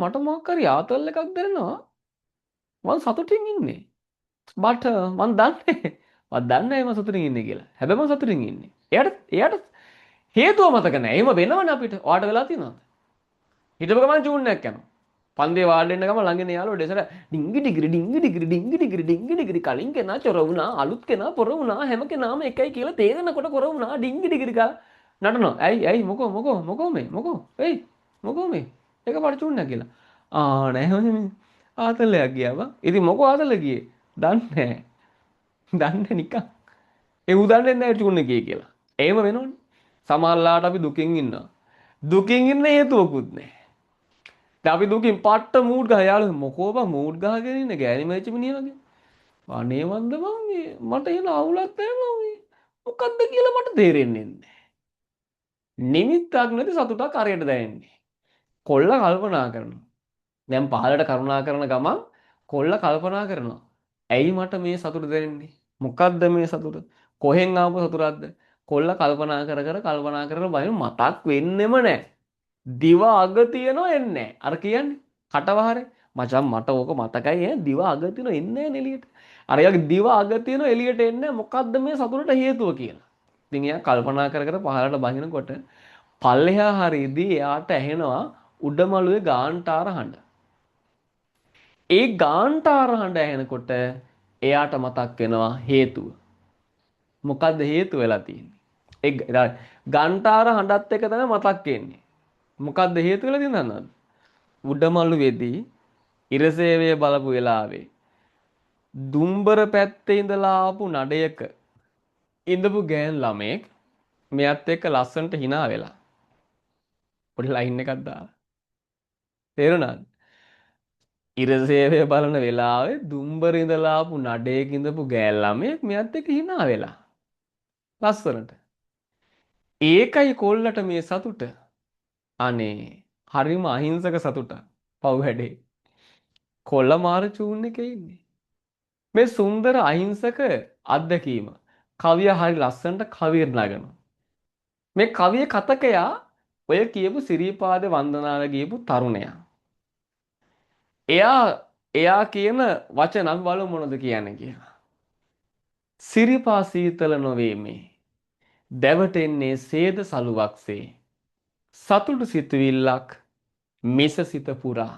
මට මොකක් හරි ආතල් එකක් දැනෙනවා. මං සතුටින් ඉන්නේ. බට් මං දන්නේ මං දන්නේ නැහැ මං සතුටින් ඉන්නේ කියලා. හැබැයි මං සතුටින් ඉන්නේ. එයාට හේතුව මතක නැහැ. එහෙම වෙනවනේ අපිට. ඔයාට වෙලා තියෙනවද? හිටපු ගමන් චූන් එකක් යනවා. පන්තියේ වාඩි වෙන්න ගමන් ළඟ ඉන්න යාළුවෝ ඩෙසර ඩිංගි ඩිගිරි ඩිංගි ඩිගිරි ඩිංගි ඩිගිරි ඩිංගි ඩිගිරි කලින් කෙනා චොර වුණා, අලුත් කෙනා පොර වුණා, හැම කෙනාම එකයි කියලා තේරෙනකොට කොර වුණා, ඩිංගි ඩිගිරි ගාලා නටනවා. ඇයි ඇයි මොකෝ මොකෝ මොකෝ මේ මොකෝ එයි මොකෝ මේ එකපාරට චූන් එකක් ගිහලා. ආ නෑ මේ ආතලයක් ගියා බං. ඉතින් මොකෝ ආතල ගියේ? දන්නේ නෑ. දන්නේ නිකන්. ඒ ඌ දන්නේ නෑ චූන් එකේ කියලා. එහෙම වෙනවනේ. සමහරලාට අපි දුකින් ඉන්නවා. දුකින් ඉන්න හේතුවකුත් නෑ. දැන් අපි දුකින් පට්ට මූඩ් ගහ යාළුවෝ මොකෝ බං මූඩ් ගහගෙන ඉන්නේ ගෑණි මැරිච්ච මිනිහා වගේ. අනේ වන්ද බං මේ මට එහෙම අවුලක් දැනෙනවා මේ. මොකද්ද කියලා මට තේරෙන්නේ නෑ. නිමිත්තක් නැති සතුටක් හරියට දැනෙන්නේ. කොල්ල කල්පනා කරනවා. දැන් පහලට කරුණා කරන ගමන් කොල්ල කල්පනා කරනවා. ඇයි මට මේ සතුට දැනෙන්නේ? මොකද්ද මේ සතුට? කොහෙන් ආපු සතුටක්ද? කොල්ල කල්පනා කර කර කල්පනා කර කර බලන මතක් වෙන්නෙම නෑ. දිව අග තියනවා එන්නේ නෑ. අර කියන්නේ කටවහරේ මචං මට ඕක මතකයි ඈ දිව අග තියනවා එන්නේ නෑ එළියට. අර එයාගේ දිව අග තියනවා එළියට එන්නේ නෑ. මොකද්ද මේ සතුටට හේතුව කියලා. ඉතින් එයා කල්පනා කර කර පහලට බහිනකොට පල්ලෙහා හරියදී එයාට ඇහෙනවා උඩමළුවේ ගාන්ටාර හඬ. ඒ ගාන්ටාර හඬ ඇහෙනකොට එයාට මතක් වෙනවා හේතුව. මොකද්ද හේතුව වෙලා තියෙන්නේ? ඒ ගාන්ටාර හඬත් එක තමයි මතක් වෙන්නේ. මොකද්ද හේතුව වෙලා තියෙන්නේ දන්නවද? උඩමළුවේදී ඉරසේවය බලපු වෙලාවේ දුම්බර පැත්තේ ඉඳලා ආපු නඩයක ඉඳපු ගෑන් ළමයෙක් මෙයත් එක්ක ලස්සනට hina වෙලා පොඩි ලයින් එකක් දාලා. තේරුණාද? ඉරසේවය බලන වෙලාවේ දුම්බර ඉඳලා ආපු නඩයක ඉඳපු ගෑන් ළමයෙක් මෙයත් එක්ක hina වෙලා ලස්සනට. ඒකයි කොල්ලට මේ සතුට. අනේ හරිම අහිංසක සතුටක්. පව් වැඩේ. කොල්ල මාර චූන් එකේ ඉන්නේ. මේ සුන්දර අහිංසක අත්දැකීම කවිය හරි ලස්සනට කවියට නගනවා. මේ කවිය කතකයා ඔය කියපු සිරිපාද වන්දනාව ගියපු තරුණයා. එයා කියන වචන අපි බලමු මොනවද කියන්නේ කියලා. සිරිපා සීතල නොවේ මේ. දැවටෙන්නේ සේද සලුවක්සේ. සතුටු සිතුවිල්ලක් මිස සිත පුරා.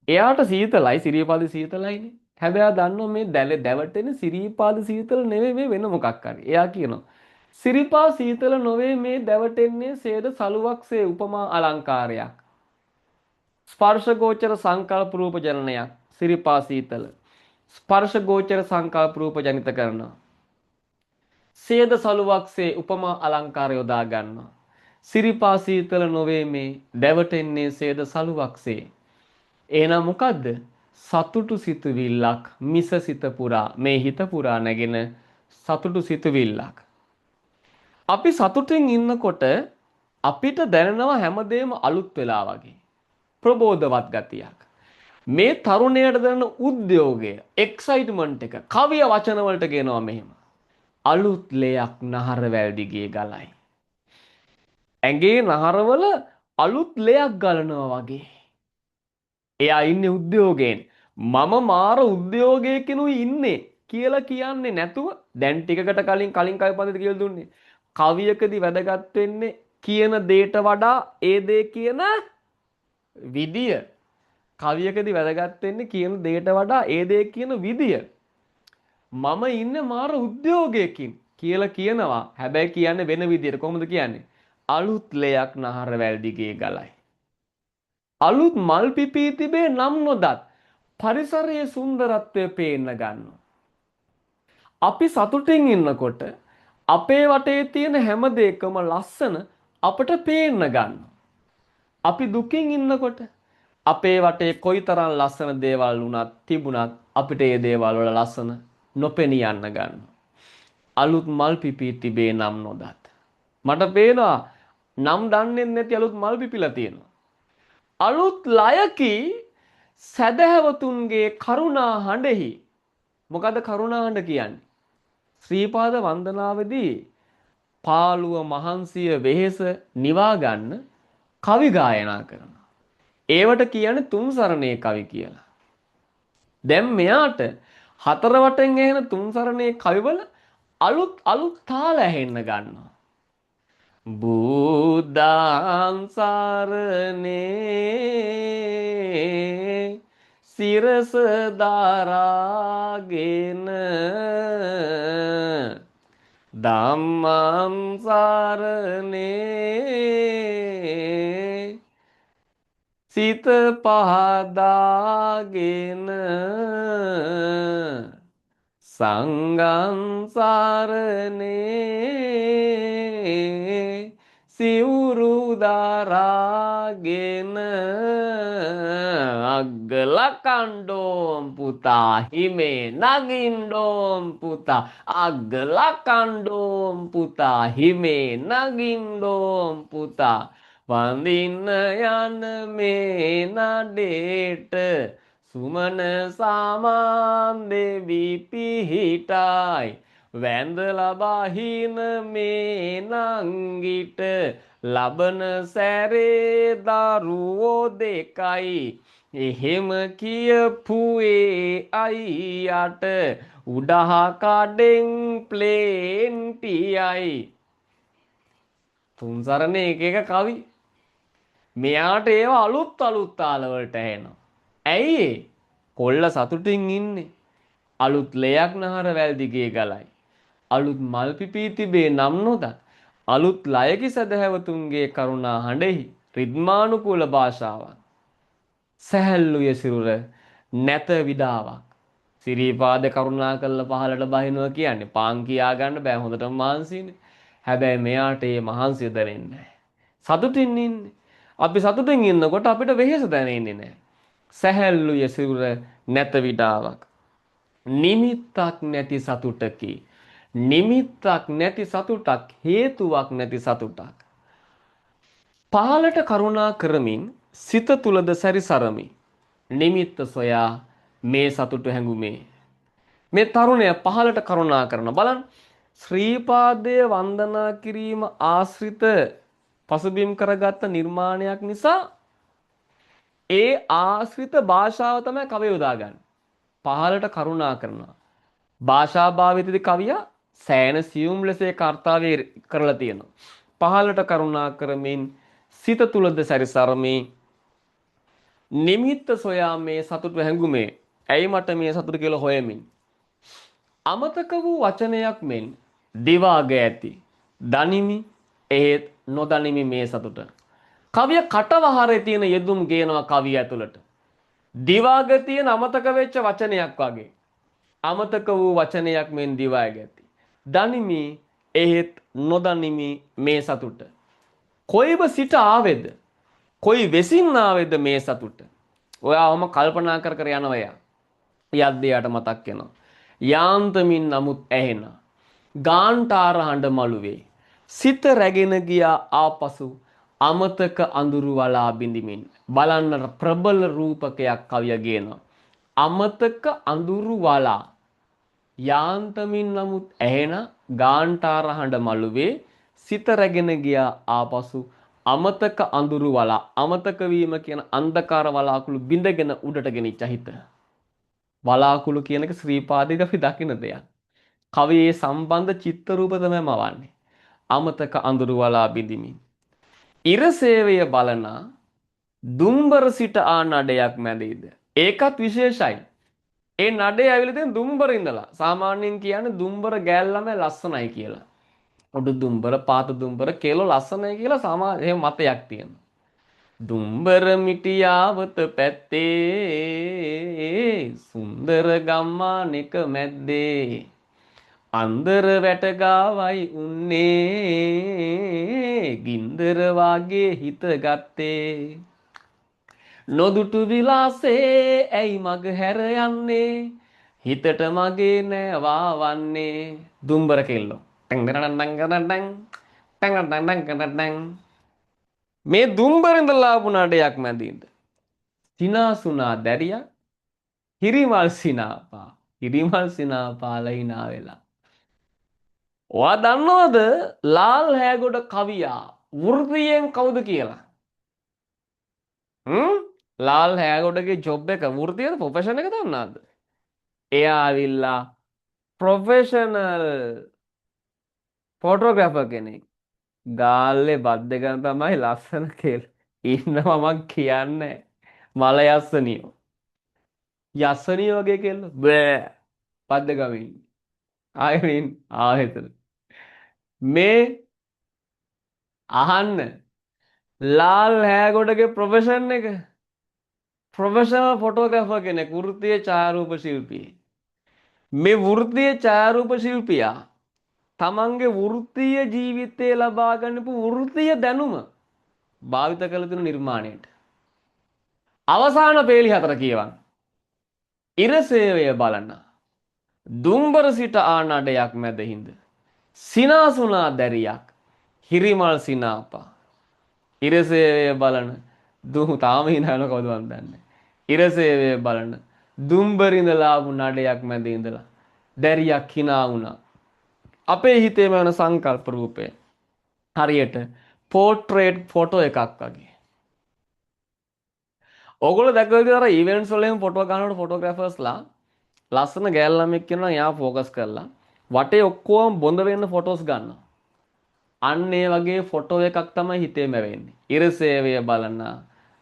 එයාට සීතලයි, සිරිපාද සීතලයිනේ. හැබැයි එයා දන්නවා මේ දැවටෙන සිරිපාද සීතල නෙවෙයි මේ වෙන මොකක් හරි. එයා කියනවා සිරිපා සීතල නොවේ මේ දැවටෙන්නේ සේද සලුවක්සේ උපමා අලංකාරයක්. ස්පර්ශ ගෝචර සංකල්ප රූප ජනනයක් සිරිපා සීතල. ස්පර්ශ ගෝචර සංකල්ප රූප ජනිත කරනවා. සේද සලුවක්සේ උපමා අලංකාර යොදා ගන්නවා. සිරිපා සීතල නොවේ මේ දැවටෙන්නේ සේද සලුවක්සේ. එහෙනම් මොකද්ද? සතුටු සිතුවිල්ලක් මිස සිත පුරා, මේ හිත පුරා නැගෙන සතුටු සිතුවිල්ලක්. අපි සතුටින් ඉන්නකොට අපිට දැනෙනවා හැමදේම අලුත් වෙලා වගේ. ප්‍රබෝධවත් ගතියක්. මේ තරුණයාට දැනෙන උද්‍යෝගය, එක්සයිට්මන්ට් එක කවිය වචන වලට කියනවා මෙහෙම. අලුත් ලෙයක් නහර වැල් දිගේ ගලයි. ඇඟේ නහරවල අලුත් ලෙයක් ගලනවා වගේ. එයා ඉන්නේ උද්‍යෝගයෙන්. මම මාර උද්‍යෝගයකිනුයි ඉන්නේ කියලා කියන්නේ නැතුව දැන් ටිකකට කලින් කවි පන්තිද කියලා දුන්නේ. කවියකදී වැදගත් වෙන්නේ කියන දේට වඩා ඒ දේ කියන විදිය. කවියකදී වැදගත් වෙන්නේ කියන දේට වඩා ඒ දේ කියන විදිය. මම ඉන්නේ මාර උද්‍යෝගයකින් කියලා කියනවා. හැබැයි කියන්නේ වෙන විදියට. කොහොමද කියන්නේ? අලුත් ලෙයක් නහර වැල් දිගේ ගලයි. අලුත් මල් පිපී තිබේ නම් නොදත් පරිසරයේ සුන්දරත්වය පේන්න ගන්නවා. අපි සතුටින් ඉන්නකොට අපේ වටේ තියෙන හැම දෙයකම ලස්සන අපට පේන්න ගන්නවා. අපි දුකින් ඉන්නකොට අපේ වටේ කොයිතරම් ලස්සන දේවල් වුණත් තිබුණත් අපිට ඒ දේවල් වල ලස්සන නොපෙනී යන්න ගන්නවා. අලුත් මල් පිපී තිබේ නම් නොදත්. මට පේනවා නම් දන්නේ නැති අලුත් මල් පිපිලා තියෙනවා. අලුත් ලයකි සැදැහැවතුන්ගේ කරුණා හඬෙහි. මොකද කරුණා හඬ කියන්නේ? ශ්‍රීපාද වන්දනාවේදී පාළුව මහන්සිය වෙහෙස නිවා ගන්න කවි ගායනා කරනවා. ඒවට කියන්නේ තුන් සරණේ කවි කියලා. දැන් මෙයාට හතර වටෙන් ඇහෙන තුන් සරණේ කවිවල අලුත් අලුත් තාල ඇහෙන්න ගන්නවා. බුද්ධං සරණේ සිරස දරාගෙන ධම්මං සරණේ සිත පහදාගෙන සංඝං සරණේ සිවුරු දරාගෙන අග්ගල කණ්ඩෝම් පුතා හිමේ නගින්ඩෝම් පුතා අග්ගල කණ්ඩෝම් පුතා හිමේ නගින්ඩෝම් පුතා වඳින්න යන මේ නඩේට සුමන සාමාන් දෙවි පිහිටයි වැඳලා බහින මේ නංගිට ලබන සැරේ දරුවෝ දෙකයි එහෙම කියපු ඒ අයියාට උඩහ කඩෙන් ප්ලේන් ටියයි. තුන් සරණේ එක එක කවි. මෙයාට ඒවා අලුත් අලුත් තාලවලට ඇහෙනවා. ඇයි ඒ? කොල්ල සතුටින් ඉන්නේ. අලුත් ලෙයක් නහර වැල් දිගේ ගලයි. අලුත් මල් පිපී තිබේ නම් නොදත්. අලුත් ලයකි සදහැවතුන්ගේ කරුණා හඬෙහි රිද්මානුකූල භාෂාවක්. සැහැල්ලුය සිරුර නැත විඩාවක්. සිරිපාද කරුණා කරලා පහලට බහිනවා කියන්නේ පාන් කියා ගන්න බෑ, හොඳටම මහන්සිනේ. හැබැයි මෙයාට මේ මහන්සිය දැනෙන්නේ නැහැ. සතුටින් ඉන්නේ. අපි සතුටින් ඉන්නකොට අපිට වෙහෙස දැනෙන්නේ නැහැ. සැහැල්ලුය සිරුර නැත විඩාවක්. නිමිත්තක් නැති සතුටකි. නිමිත්තක් නැති සතුටක්, හේතුවක් නැති සතුටක්. පහලට කරුණා කරමින් සිත තුලද සැරිසරමි. නිමිත්ත සොයා මේ සතුට හැඟුමේ. මේ තරුණයා පහලට කරුණා කරන බලන්න. ශ්‍රීපාදය වන්දනා කිරීම ආශ්‍රිත පසුබිම් කරගත්ත නිර්මාණයක් නිසා ඒ ආශ්‍රිත භාෂාව තමයි කවිය යොදාගන්නේ. පහලට කරුණා කරනවා. භාෂා භාවිතයේදී කවියා සෑන සියුම් ලෙස ඒ කර්තව්‍ය කරලා තියෙනවා. පහලට කරුණා කරමින් සිත තුලද සැරිසරමි. නිමිත්ත සොයා මේ සතුට හැඟුමේ. ඇයි මට මේ සතුට කියලා හොයමින්. අමතක වූ වචනයක් මෙන් දිවාග ඇති. දනිමි එහෙත් නොදනිමි මේ සතුට. කවිය කටවහරේ තියෙන යෙදුම් ගේනවා කවිය ඇතුළට. දිවාග තියෙන අමතක වෙච්ච වචනයක් වගේ. අමතක වූ වචනයක් මෙන් දිවාග ඇති. දනිමි එහෙත් නොදනිමි මේ සතුට. කොයිව සිට ආවේද? කොයි වෙසින් ආවේද මේ සතුට? ඔයා ඔහම කල්පනා කර කර යනවා එයා. යද්දී යාට මතක් වෙනවා. යාන්තමින් නමුත් ඇහෙන ගාන්ටාර හඬ මළුවේ සිත රැගෙන ගියා ආපසු අමතක අඳුරු වලා බිඳිමින්. බලන්න ප්‍රබල රූපකයක් කවිය ගේනවා. අමතක අඳුරු වලා යාන්තමින් නමුත් ඇහෙන ගාන්ටාර හඬ මළුවේ සිත රැගෙන ගියා ආපසු අමතක අඳුරු වලා. අමතක වීම කියන අන්ධකාර වලාකුළු බිඳගෙන උඩට ගෙනිච්ච හිත. වලාකුළු කියන එක ශ්‍රීපාදයේ අපි දකින දෙයක්. කවියේ සම්බන්ධ චිත්ත රූප තමයි මවන්නේ. අමතක අඳුරු වලා බිඳිමින්. ඉර සේවය බලන දුම්බර සිට ආ නඩයක් මැදීද. ඒකත් විශේෂයි. ඒ නඩේ ඇවිල්ලා තියෙන දුම්බර ඉඳලා. සාමාන්‍යයෙන් කියන්නේ දුම්බර ගෑල් ළමයි ලස්සනයි කියලා. උඩු දුම්බර පාත දුම්බර කෙලෝ ලස්සනයි කියලා සාමාන්‍ය එහෙම මතයක් තියෙනවා. දුම්බර මිටියාවත පැත්තේ සුන්දර ගම්මානෙක මැද්දේ අන්දර වැට ගාවයි උන්නේ ගින්දර වාගේ හිත ගත්තේ නොදුටු විලාසේ ඇයි මග හැර යන්නේ හිතට මගේ නෑ වාවන්නේ. දුම්බර කෙල්ලෝ ටං ටං ටං ටං ටං ටං ටං ටං ටං. මේ දුම්බර ඉඳලා ආපු නඩයක් මැදින්ද සිනාසුනා දැරියක් හිරිමල් සිනාපා හිරිමල් සිනාපාලා hina වෙලා. ඔයා දන්නවද ලාල් හෑගොඩ කවියා වෘතියෙන් කවුද කියලා? හ්ම්? ලාල් හෑගොඩගේ ජොබ් එක වෘත්තියද ප්‍රොෆෙෂන් එක දන්නාද? එයා ආවිල්ලා ප්‍රොෆෙෂනල් ෆොටෝග්‍රැෆර් කෙනෙක්. ගාල්ලේ බද්ද ගන්න තමයි ලස්සන කෙල් ඉන්නවා මං කියන්නේ. මල යස්සනියෝ. යස්සනියෝ වගේ කෙල්ල බෑ. බද්ද ගමින්. ආයෙ ආයෙතන. මේ අහන්න ලාල් හෑගොඩගේ ප්‍රොෆෙෂන් එක ප්‍රොෆෙෂනල් ෆොටෝග්‍රැෆර් කෙනෙක්, වෘත්තීය ඡායාරූප ශිල්පී. මේ වෘත්තීය ඡායාරූප ශිල්පියා තමන්ගේ වෘත්තීය ජීවිතේ ලබා ගන්නපු වෘත්තීය දැනුම භාවිත කළ තියෙන නිර්මාණයට. අවසාන පේලි හතර කියවන්න. ඉර සේවය බලන දුම්බර සිට ආ නඩයක් මැද හිඳ සිනාසුනා දැරියක් හිරිමල් සිනාපා. ඉර සේවය බලන දුම් තාම hina වෙන කවුද මන් දන්නේ. ඉර සේවය බලන දුම්බර ඉඳලා ආපු නඩයක් මැද ඉඳලා දැරියක් hina වුණා. අපේ හිතේම යන සංකල්ප රූපය හරියට පෝට්‍රේට් ෆොටෝ එකක් වගේ. ඔයගොල්ලෝ දැකලා තියෙන අර ඉවෙන්ට්ස් වල එහෙම ෆොටෝ ගන්නකොට ෆොටෝග්‍රැෆර්ස්ලා ලස්සන ගෑල් ළමෙක් කියනවා නම් එයා ෆෝකස් කරලා වටේ ඔක්කොම බොඳ වෙන්න ෆොටෝස් ගන්නවා. අන්න ඒ වගේ ෆොටෝ එකක් තමයි හිතේම වෙන්නේ. ඉර සේවය බලන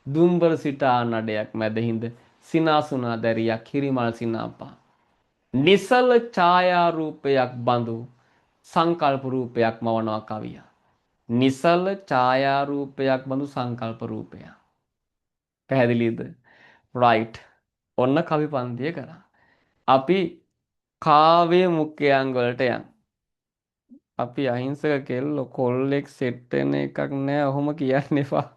දුම්බර සිටා නඩයක් මැද හිඳ සිනාසුනා දැරියක් හිරිමල් සිනාපා. නිසල ඡායාරූපයක් බඳු සංකල්ප රූපයක් මවනවා කවියා. නිසල ඡායාරූපයක් බඳු සංකල්ප රූපයක්. පැහැදිලිද? රයිට්. ඔන්න කවි පන්තිය කරා. අපි කාව්‍ය මුඛ්‍යංග වලට යන්. අපි අහිංසක කෙල්ලෝ කොල්ලෙක් සෙට් වෙන එකක් නෑ ඔහොම කියන්න එපා.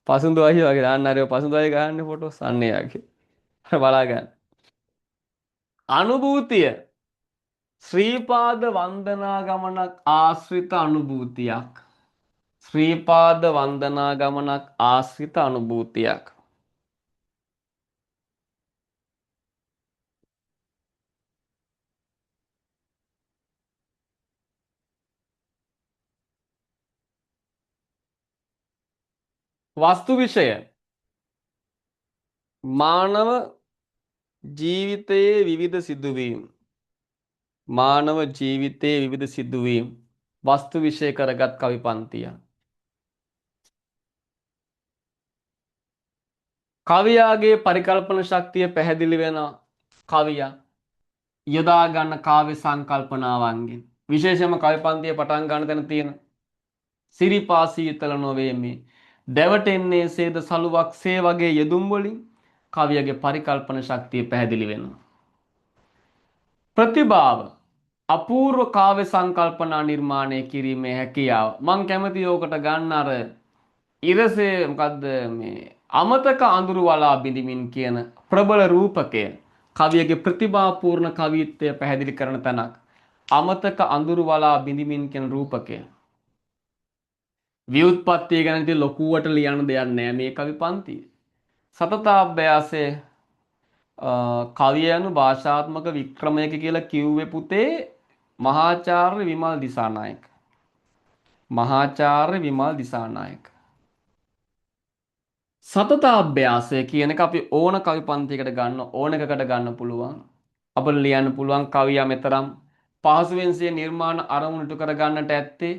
පසුඳු අයියා වගේ දාන්න හරි ඔය පසුඳු අයියා ගහන්නේ ෆොටෝස් අන්න ඒ වගේ. බලා ගන්න. අනුභූතිය ශ්‍රීපාද වන්දනා ගමනක් ආශ්‍රිත අනුභූතියක්. ශ්‍රීපාද වන්දනා ගමනක් ආශ්‍රිත අනුභූතියක්. වස්තු විෂය මානව ජීවිතයේ විවිධ සිදුවීම්. මානව ජීවිතයේ විවිධ සිදුවීම් වස්තු විෂය කරගත් කවි පන්තිය. කවියාගේ පරිකල්පන ශක්තිය පැහැදිලි වෙන කවියා යොදා ගන්න කාව්‍ය සංකල්පනාවන්ගෙන් විශේෂයෙන්ම කවි පන්තිය පටන් ගන්න තැන තියෙන සිරිපා සීතල නොවේ මේ දැවටෙන්නේ සේද සලුවක් සේ වගේ යෙදුම් වලින් කවියගේ පරිකල්පන ශක්තිය පැහැදිලි වෙනවා. ප්‍රතිභාව අපූර්ව කාව්‍ය සංකල්පනා නිර්මාණය කිරීමේ හැකියාව. මං කැමති ඕකට ගන්න අර ඉරසේ මොකද්ද මේ අමතක අඳුරු වලා බිඳිමින් කියන ප්‍රබල රූපකය කවියගේ ප්‍රතිභාපූර්ණ කවිත්වය පැහැදිලි කරන තැනක්. අමතක අඳුරු වලා බිඳිමින් කියන රූපකය. ව්‍යුත්පත්තිය ගැන ඉතින් ලොකුවට ලියන්න දෙයක් නෑ මේ කවි පන්තිය. සතතාභ්‍යාසයේ කවිය යනු භාෂාත්මක වික්‍රමයක කියලා කිව්වේ පුතේ මහාචාර්ය විමල් දිසානායක. මහාචාර්ය විමල් දිසානායක. සතතාභ්‍යාසය කියන එක අපි ඕන කවි පන්තියකට ගන්න ඕන එකකට ගන්න පුළුවන්. අපිට ලියන්න පුළුවන් කවියා මෙතරම් පහසුවෙන් සිය නිර්මාණ අරමුණු ඉටු කර ගන්නට ඇත්තේ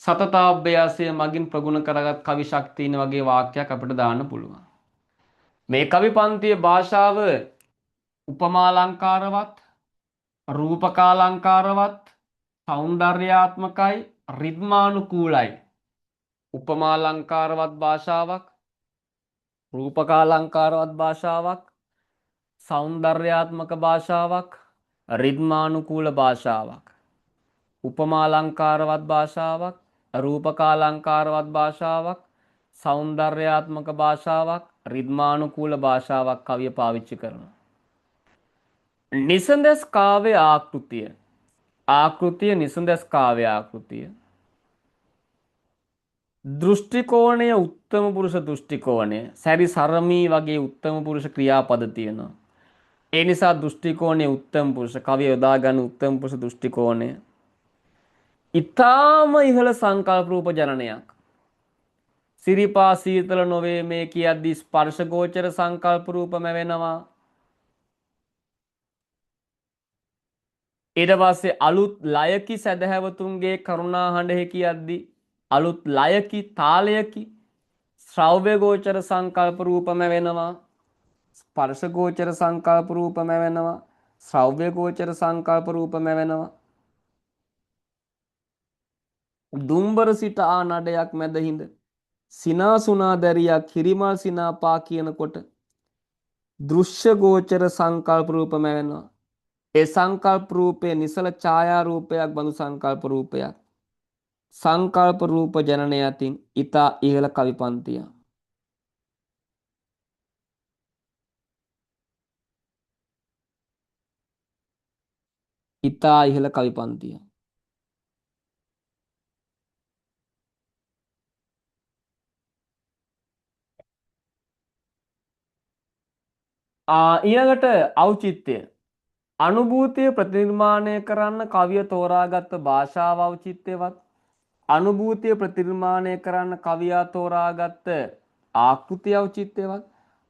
සතතාභ්‍යාසය මගින් ප්‍රගුණ කරගත් කවි ශක්තියින් වගේ වාක්‍යයක් අපිට දාන්න පුළුවන්. මේ කවි පන්තියේ භාෂාව උපමාලංකාරවත්, රූපකාලංකාරවත්, සෞන්දර්යාත්මකයි, රිද්මානුකූලයි. උපමාලංකාරවත් භාෂාවක්, රූපකාලංකාරවත් භාෂාවක්, සෞන්දර්යාත්මක භාෂාවක්, රිද්මානුකූල භාෂාවක්. උපමාලංකාරවත් භාෂාවක්, රූපකාලංකාරවත් භාෂාවක්, සෞන්දර්යාත්මක භාෂාවක්, රිද්මානුකූල භාෂාවක් කවිය පාවිච්චි කරනවා. නිසඳස් කාව්‍ය ආකෘතිය. ආකෘතිය නිසඳස් කාව්‍ය ආකෘතිය. දෘෂ්ටි කෝණය උත්තම පුරුෂ දෘෂ්ටි කෝණය. සැරි සරමී වගේ උත්තම පුරුෂ ක්‍රියාපද තියෙනවා. ඒ නිසා දෘෂ්ටි කෝණය උත්තම පුරුෂ කවිය යොදා ගන්න උත්තම පුරුෂ දෘෂ්ටි කෝණය. ඉතාම ඉහළ සංකල්ප රූප ජනනයක්. සිරිපා සීතල නොවේ මේ කියද්දි ස්පර්ශ ගෝචර සංකල්ප රූපම වෙනවා. ඊට පස්සේ අලුත් ලයකි සැදැහැවතුන්ගේ කරුණා හඬෙහි කියද්දි අලුත් ලයකි තාලයකි ශ්‍රව්‍ය ගෝචර සංකල්ප රූපම වෙනවා. ස්පර්ශ ගෝචර සංකල්ප රූපම වෙනවා. ශ්‍රව්‍ය ගෝචර සංකල්ප රූපම වෙනවා. දුම්බර සිට ආ නඩයක් මැද හිඳ සිනාසුනා දැරියක් හිරිමල් සිනාපා කියනකොට දෘශ්‍ය ගෝචර සංකල්ප රූපම වෙනවා. ඒ සංකල්ප රූපය නිසල ඡායා රූපයක් බඳු සංකල්ප රූපයක්. සංකල්ප රූප ජනනය අතින් ඊතා ඉහළ කවි පන්තිය. ඊතා ඉහළ කවි පන්තිය. ඊළඟට ඖචිත්‍ය. අනුභූතිය ප්‍රතිනිර්මාණය කරන්න කවිය තෝරාගත්ත භාෂාව ඖචිත්‍යවත්, අනුභූතිය ප්‍රතිනිර්මාණය කරන්න කවියා තෝරාගත්ත ආකෘතිය ඖචිත්‍යවත්,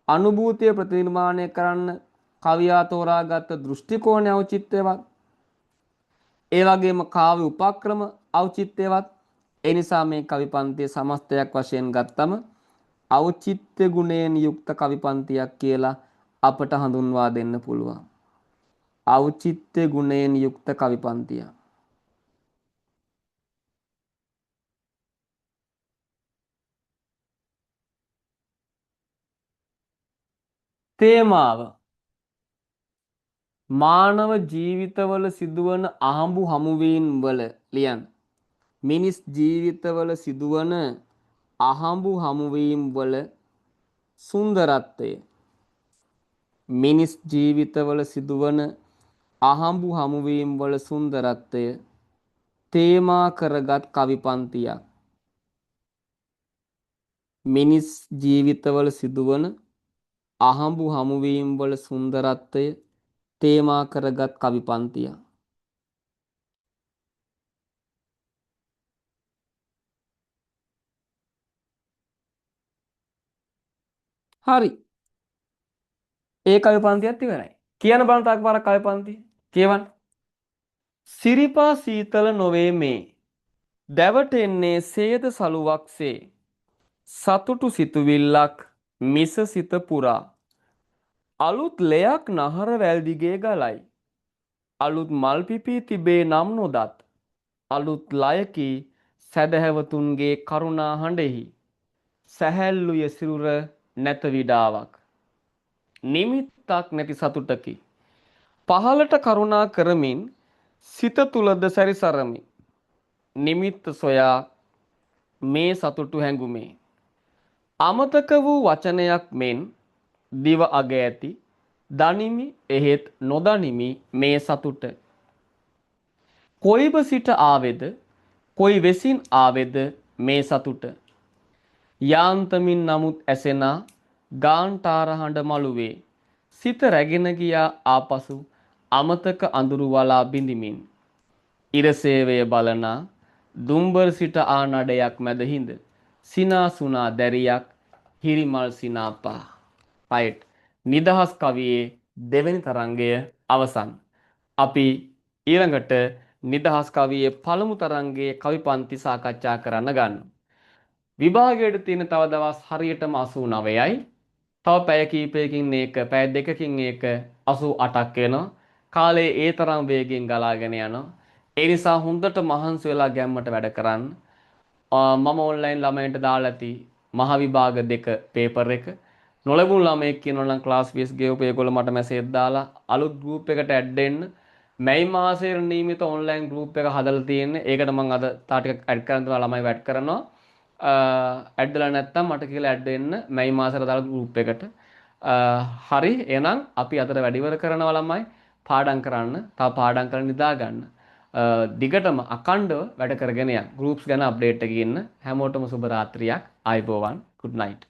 අනුභූතිය ප්‍රතිනිර්මාණය කරන්න කවියා තෝරාගත්ත දෘෂ්ටි කෝණය ඖචිත්‍යවත්, ඒ වගේම කාව්‍ය උපක්‍රම ඖචිත්‍යවත්. ඒ නිසා මේ කවි පන්තිය සමස්තයක් වශයෙන් ගත්තම ඖචිත්‍ය ගුණයෙන් යුක්ත කවි පන්තියක් කියලා අපට හඳුන්වා දෙන්න පුළුවන්. ඖචිත්‍ය ගුණයෙන් යුක්ත කවි පන්තිය. තේමාව මානව ජීවිතවල සිදුවන අහඹු හමුවීම් වල ලියන්න. මිනිස් ජීවිතවල සිදුවන අහඹු හමුවීම් වල සුන්දරත්වය. මිනිස් ජීවිතවල සිදුවන අහඹු හමුවීම් වල සුන්දරත්වය තේමා කරගත් කවි පන්තියක්. මිනිස් ජීවිතවල සිදුවන අහඹු හමුවීම් වල සුන්දරත්වය තේමා කරගත් කවි පන්තියක්. හරි. ඒ කවි පන්තියත් ඉවරයි. කියන්න බලන්න තව එකපාරක් කවි පන්තිය. කියවන්න. සිරිපා සීතල නොවේ මේ. දැවටෙන්නේ සේද සලුවක්සේ. සතුටු සිතුවිල්ලක් මිස සිත පුරා. අලුත් ලෙයක් නහර වැල් දිගේ ගලයි. අලුත් මල් පිපී තිබේ නම් නොදත්. අලුත් ලයකි සැදැහැවතුන්ගේ කරුණා හඬෙහි. සැහැල්ලුය සිරුර නැත විඩාවක්. නිමිත්තක් නැති සතුටකි. පහලට කරුණා කරමින් සිත තුලද සැරිසරමි. නිමිත්ත සොයා මේ සතුටු හැඟුමේ. අමතක වූ වචනයක් මෙන් දිව අග ඇති දනිමි එහෙත් නොදනිමි මේ සතුට. කොයිබ සිට ආවේද කොයි වෙසින් ආවේද මේ සතුට. යාන්තමින් නමුත් ඇසෙන ගාන්ටාර හඬ මළුවේ සිත රැගෙන ගියා ආපසු අමතක අඳුරු වලා බිඳිමින්. ඉරසේවය බලන දුම්බර සිට ආ නඩයක් මැද හිඳ සිනාසුනා දැරියක් හිරිමල් සිනාපා. රයිට්. නිදහස් කවියේ දෙවෙනි තරංගය අවසන්. අපි ඊළඟට නිදහස් කවියේ පළමු තරංගයේ කවි පන්ති සාකච්ඡා කරන්න ගන්නවා. විභාගයට තියෙන තව දවස් හරියටම 89යි. තව පැය කීපයකින් ඒක, පැය දෙකකින් ඒක 88ක් වෙනවා. කාලය ඒ තරම් වේගෙන් ගලාගෙන යනවා. ඒ නිසා හොඳට මහන්සි වෙලා ගැම්මට වැඩ කරන්න. මම ඔන්ලයින් ළමයින්ට දාලා ඇති මහ විභාග දෙක පේපර් එක. නොලැබුණු ළමයෙක් කියනවා නම් ක්ලාස් ෆීස් ගෙවපු ඒගොල්ලෝ මට මැසේජ් දාලා අලුත් ගෲප් එකට ඇඩ් වෙන්න. මැයි මාසයේ නියමිත ඔන්ලයින් ගෲප් එක හදලා තියෙන්නේ. ඒකට මං අද තා ටිකක් ඇඩ් කරන්න තියෙනවා ළමයි ඇඩ් කරනවා. ඇඩ් වෙලා නැත්තම් මට කියලා ඇඩ් වෙන්න මැයි මාසෙට දාලා ගෲප් එකට. හරි එහෙනම් අපි අතර වැඩ ඉවර කරනවා ළමයි. පාඩම් කරන්න. තව පාඩම් කරලා නිදා ගන්න. දිගටම අඛණ්ඩව වැඩ කරගෙන යන්න. ගෲප්ස් ගැන අප්ඩේට් එකේ ඉන්න. හැමෝටම සුබ රාත්‍රියක්. ආයුබෝවන්. Good night.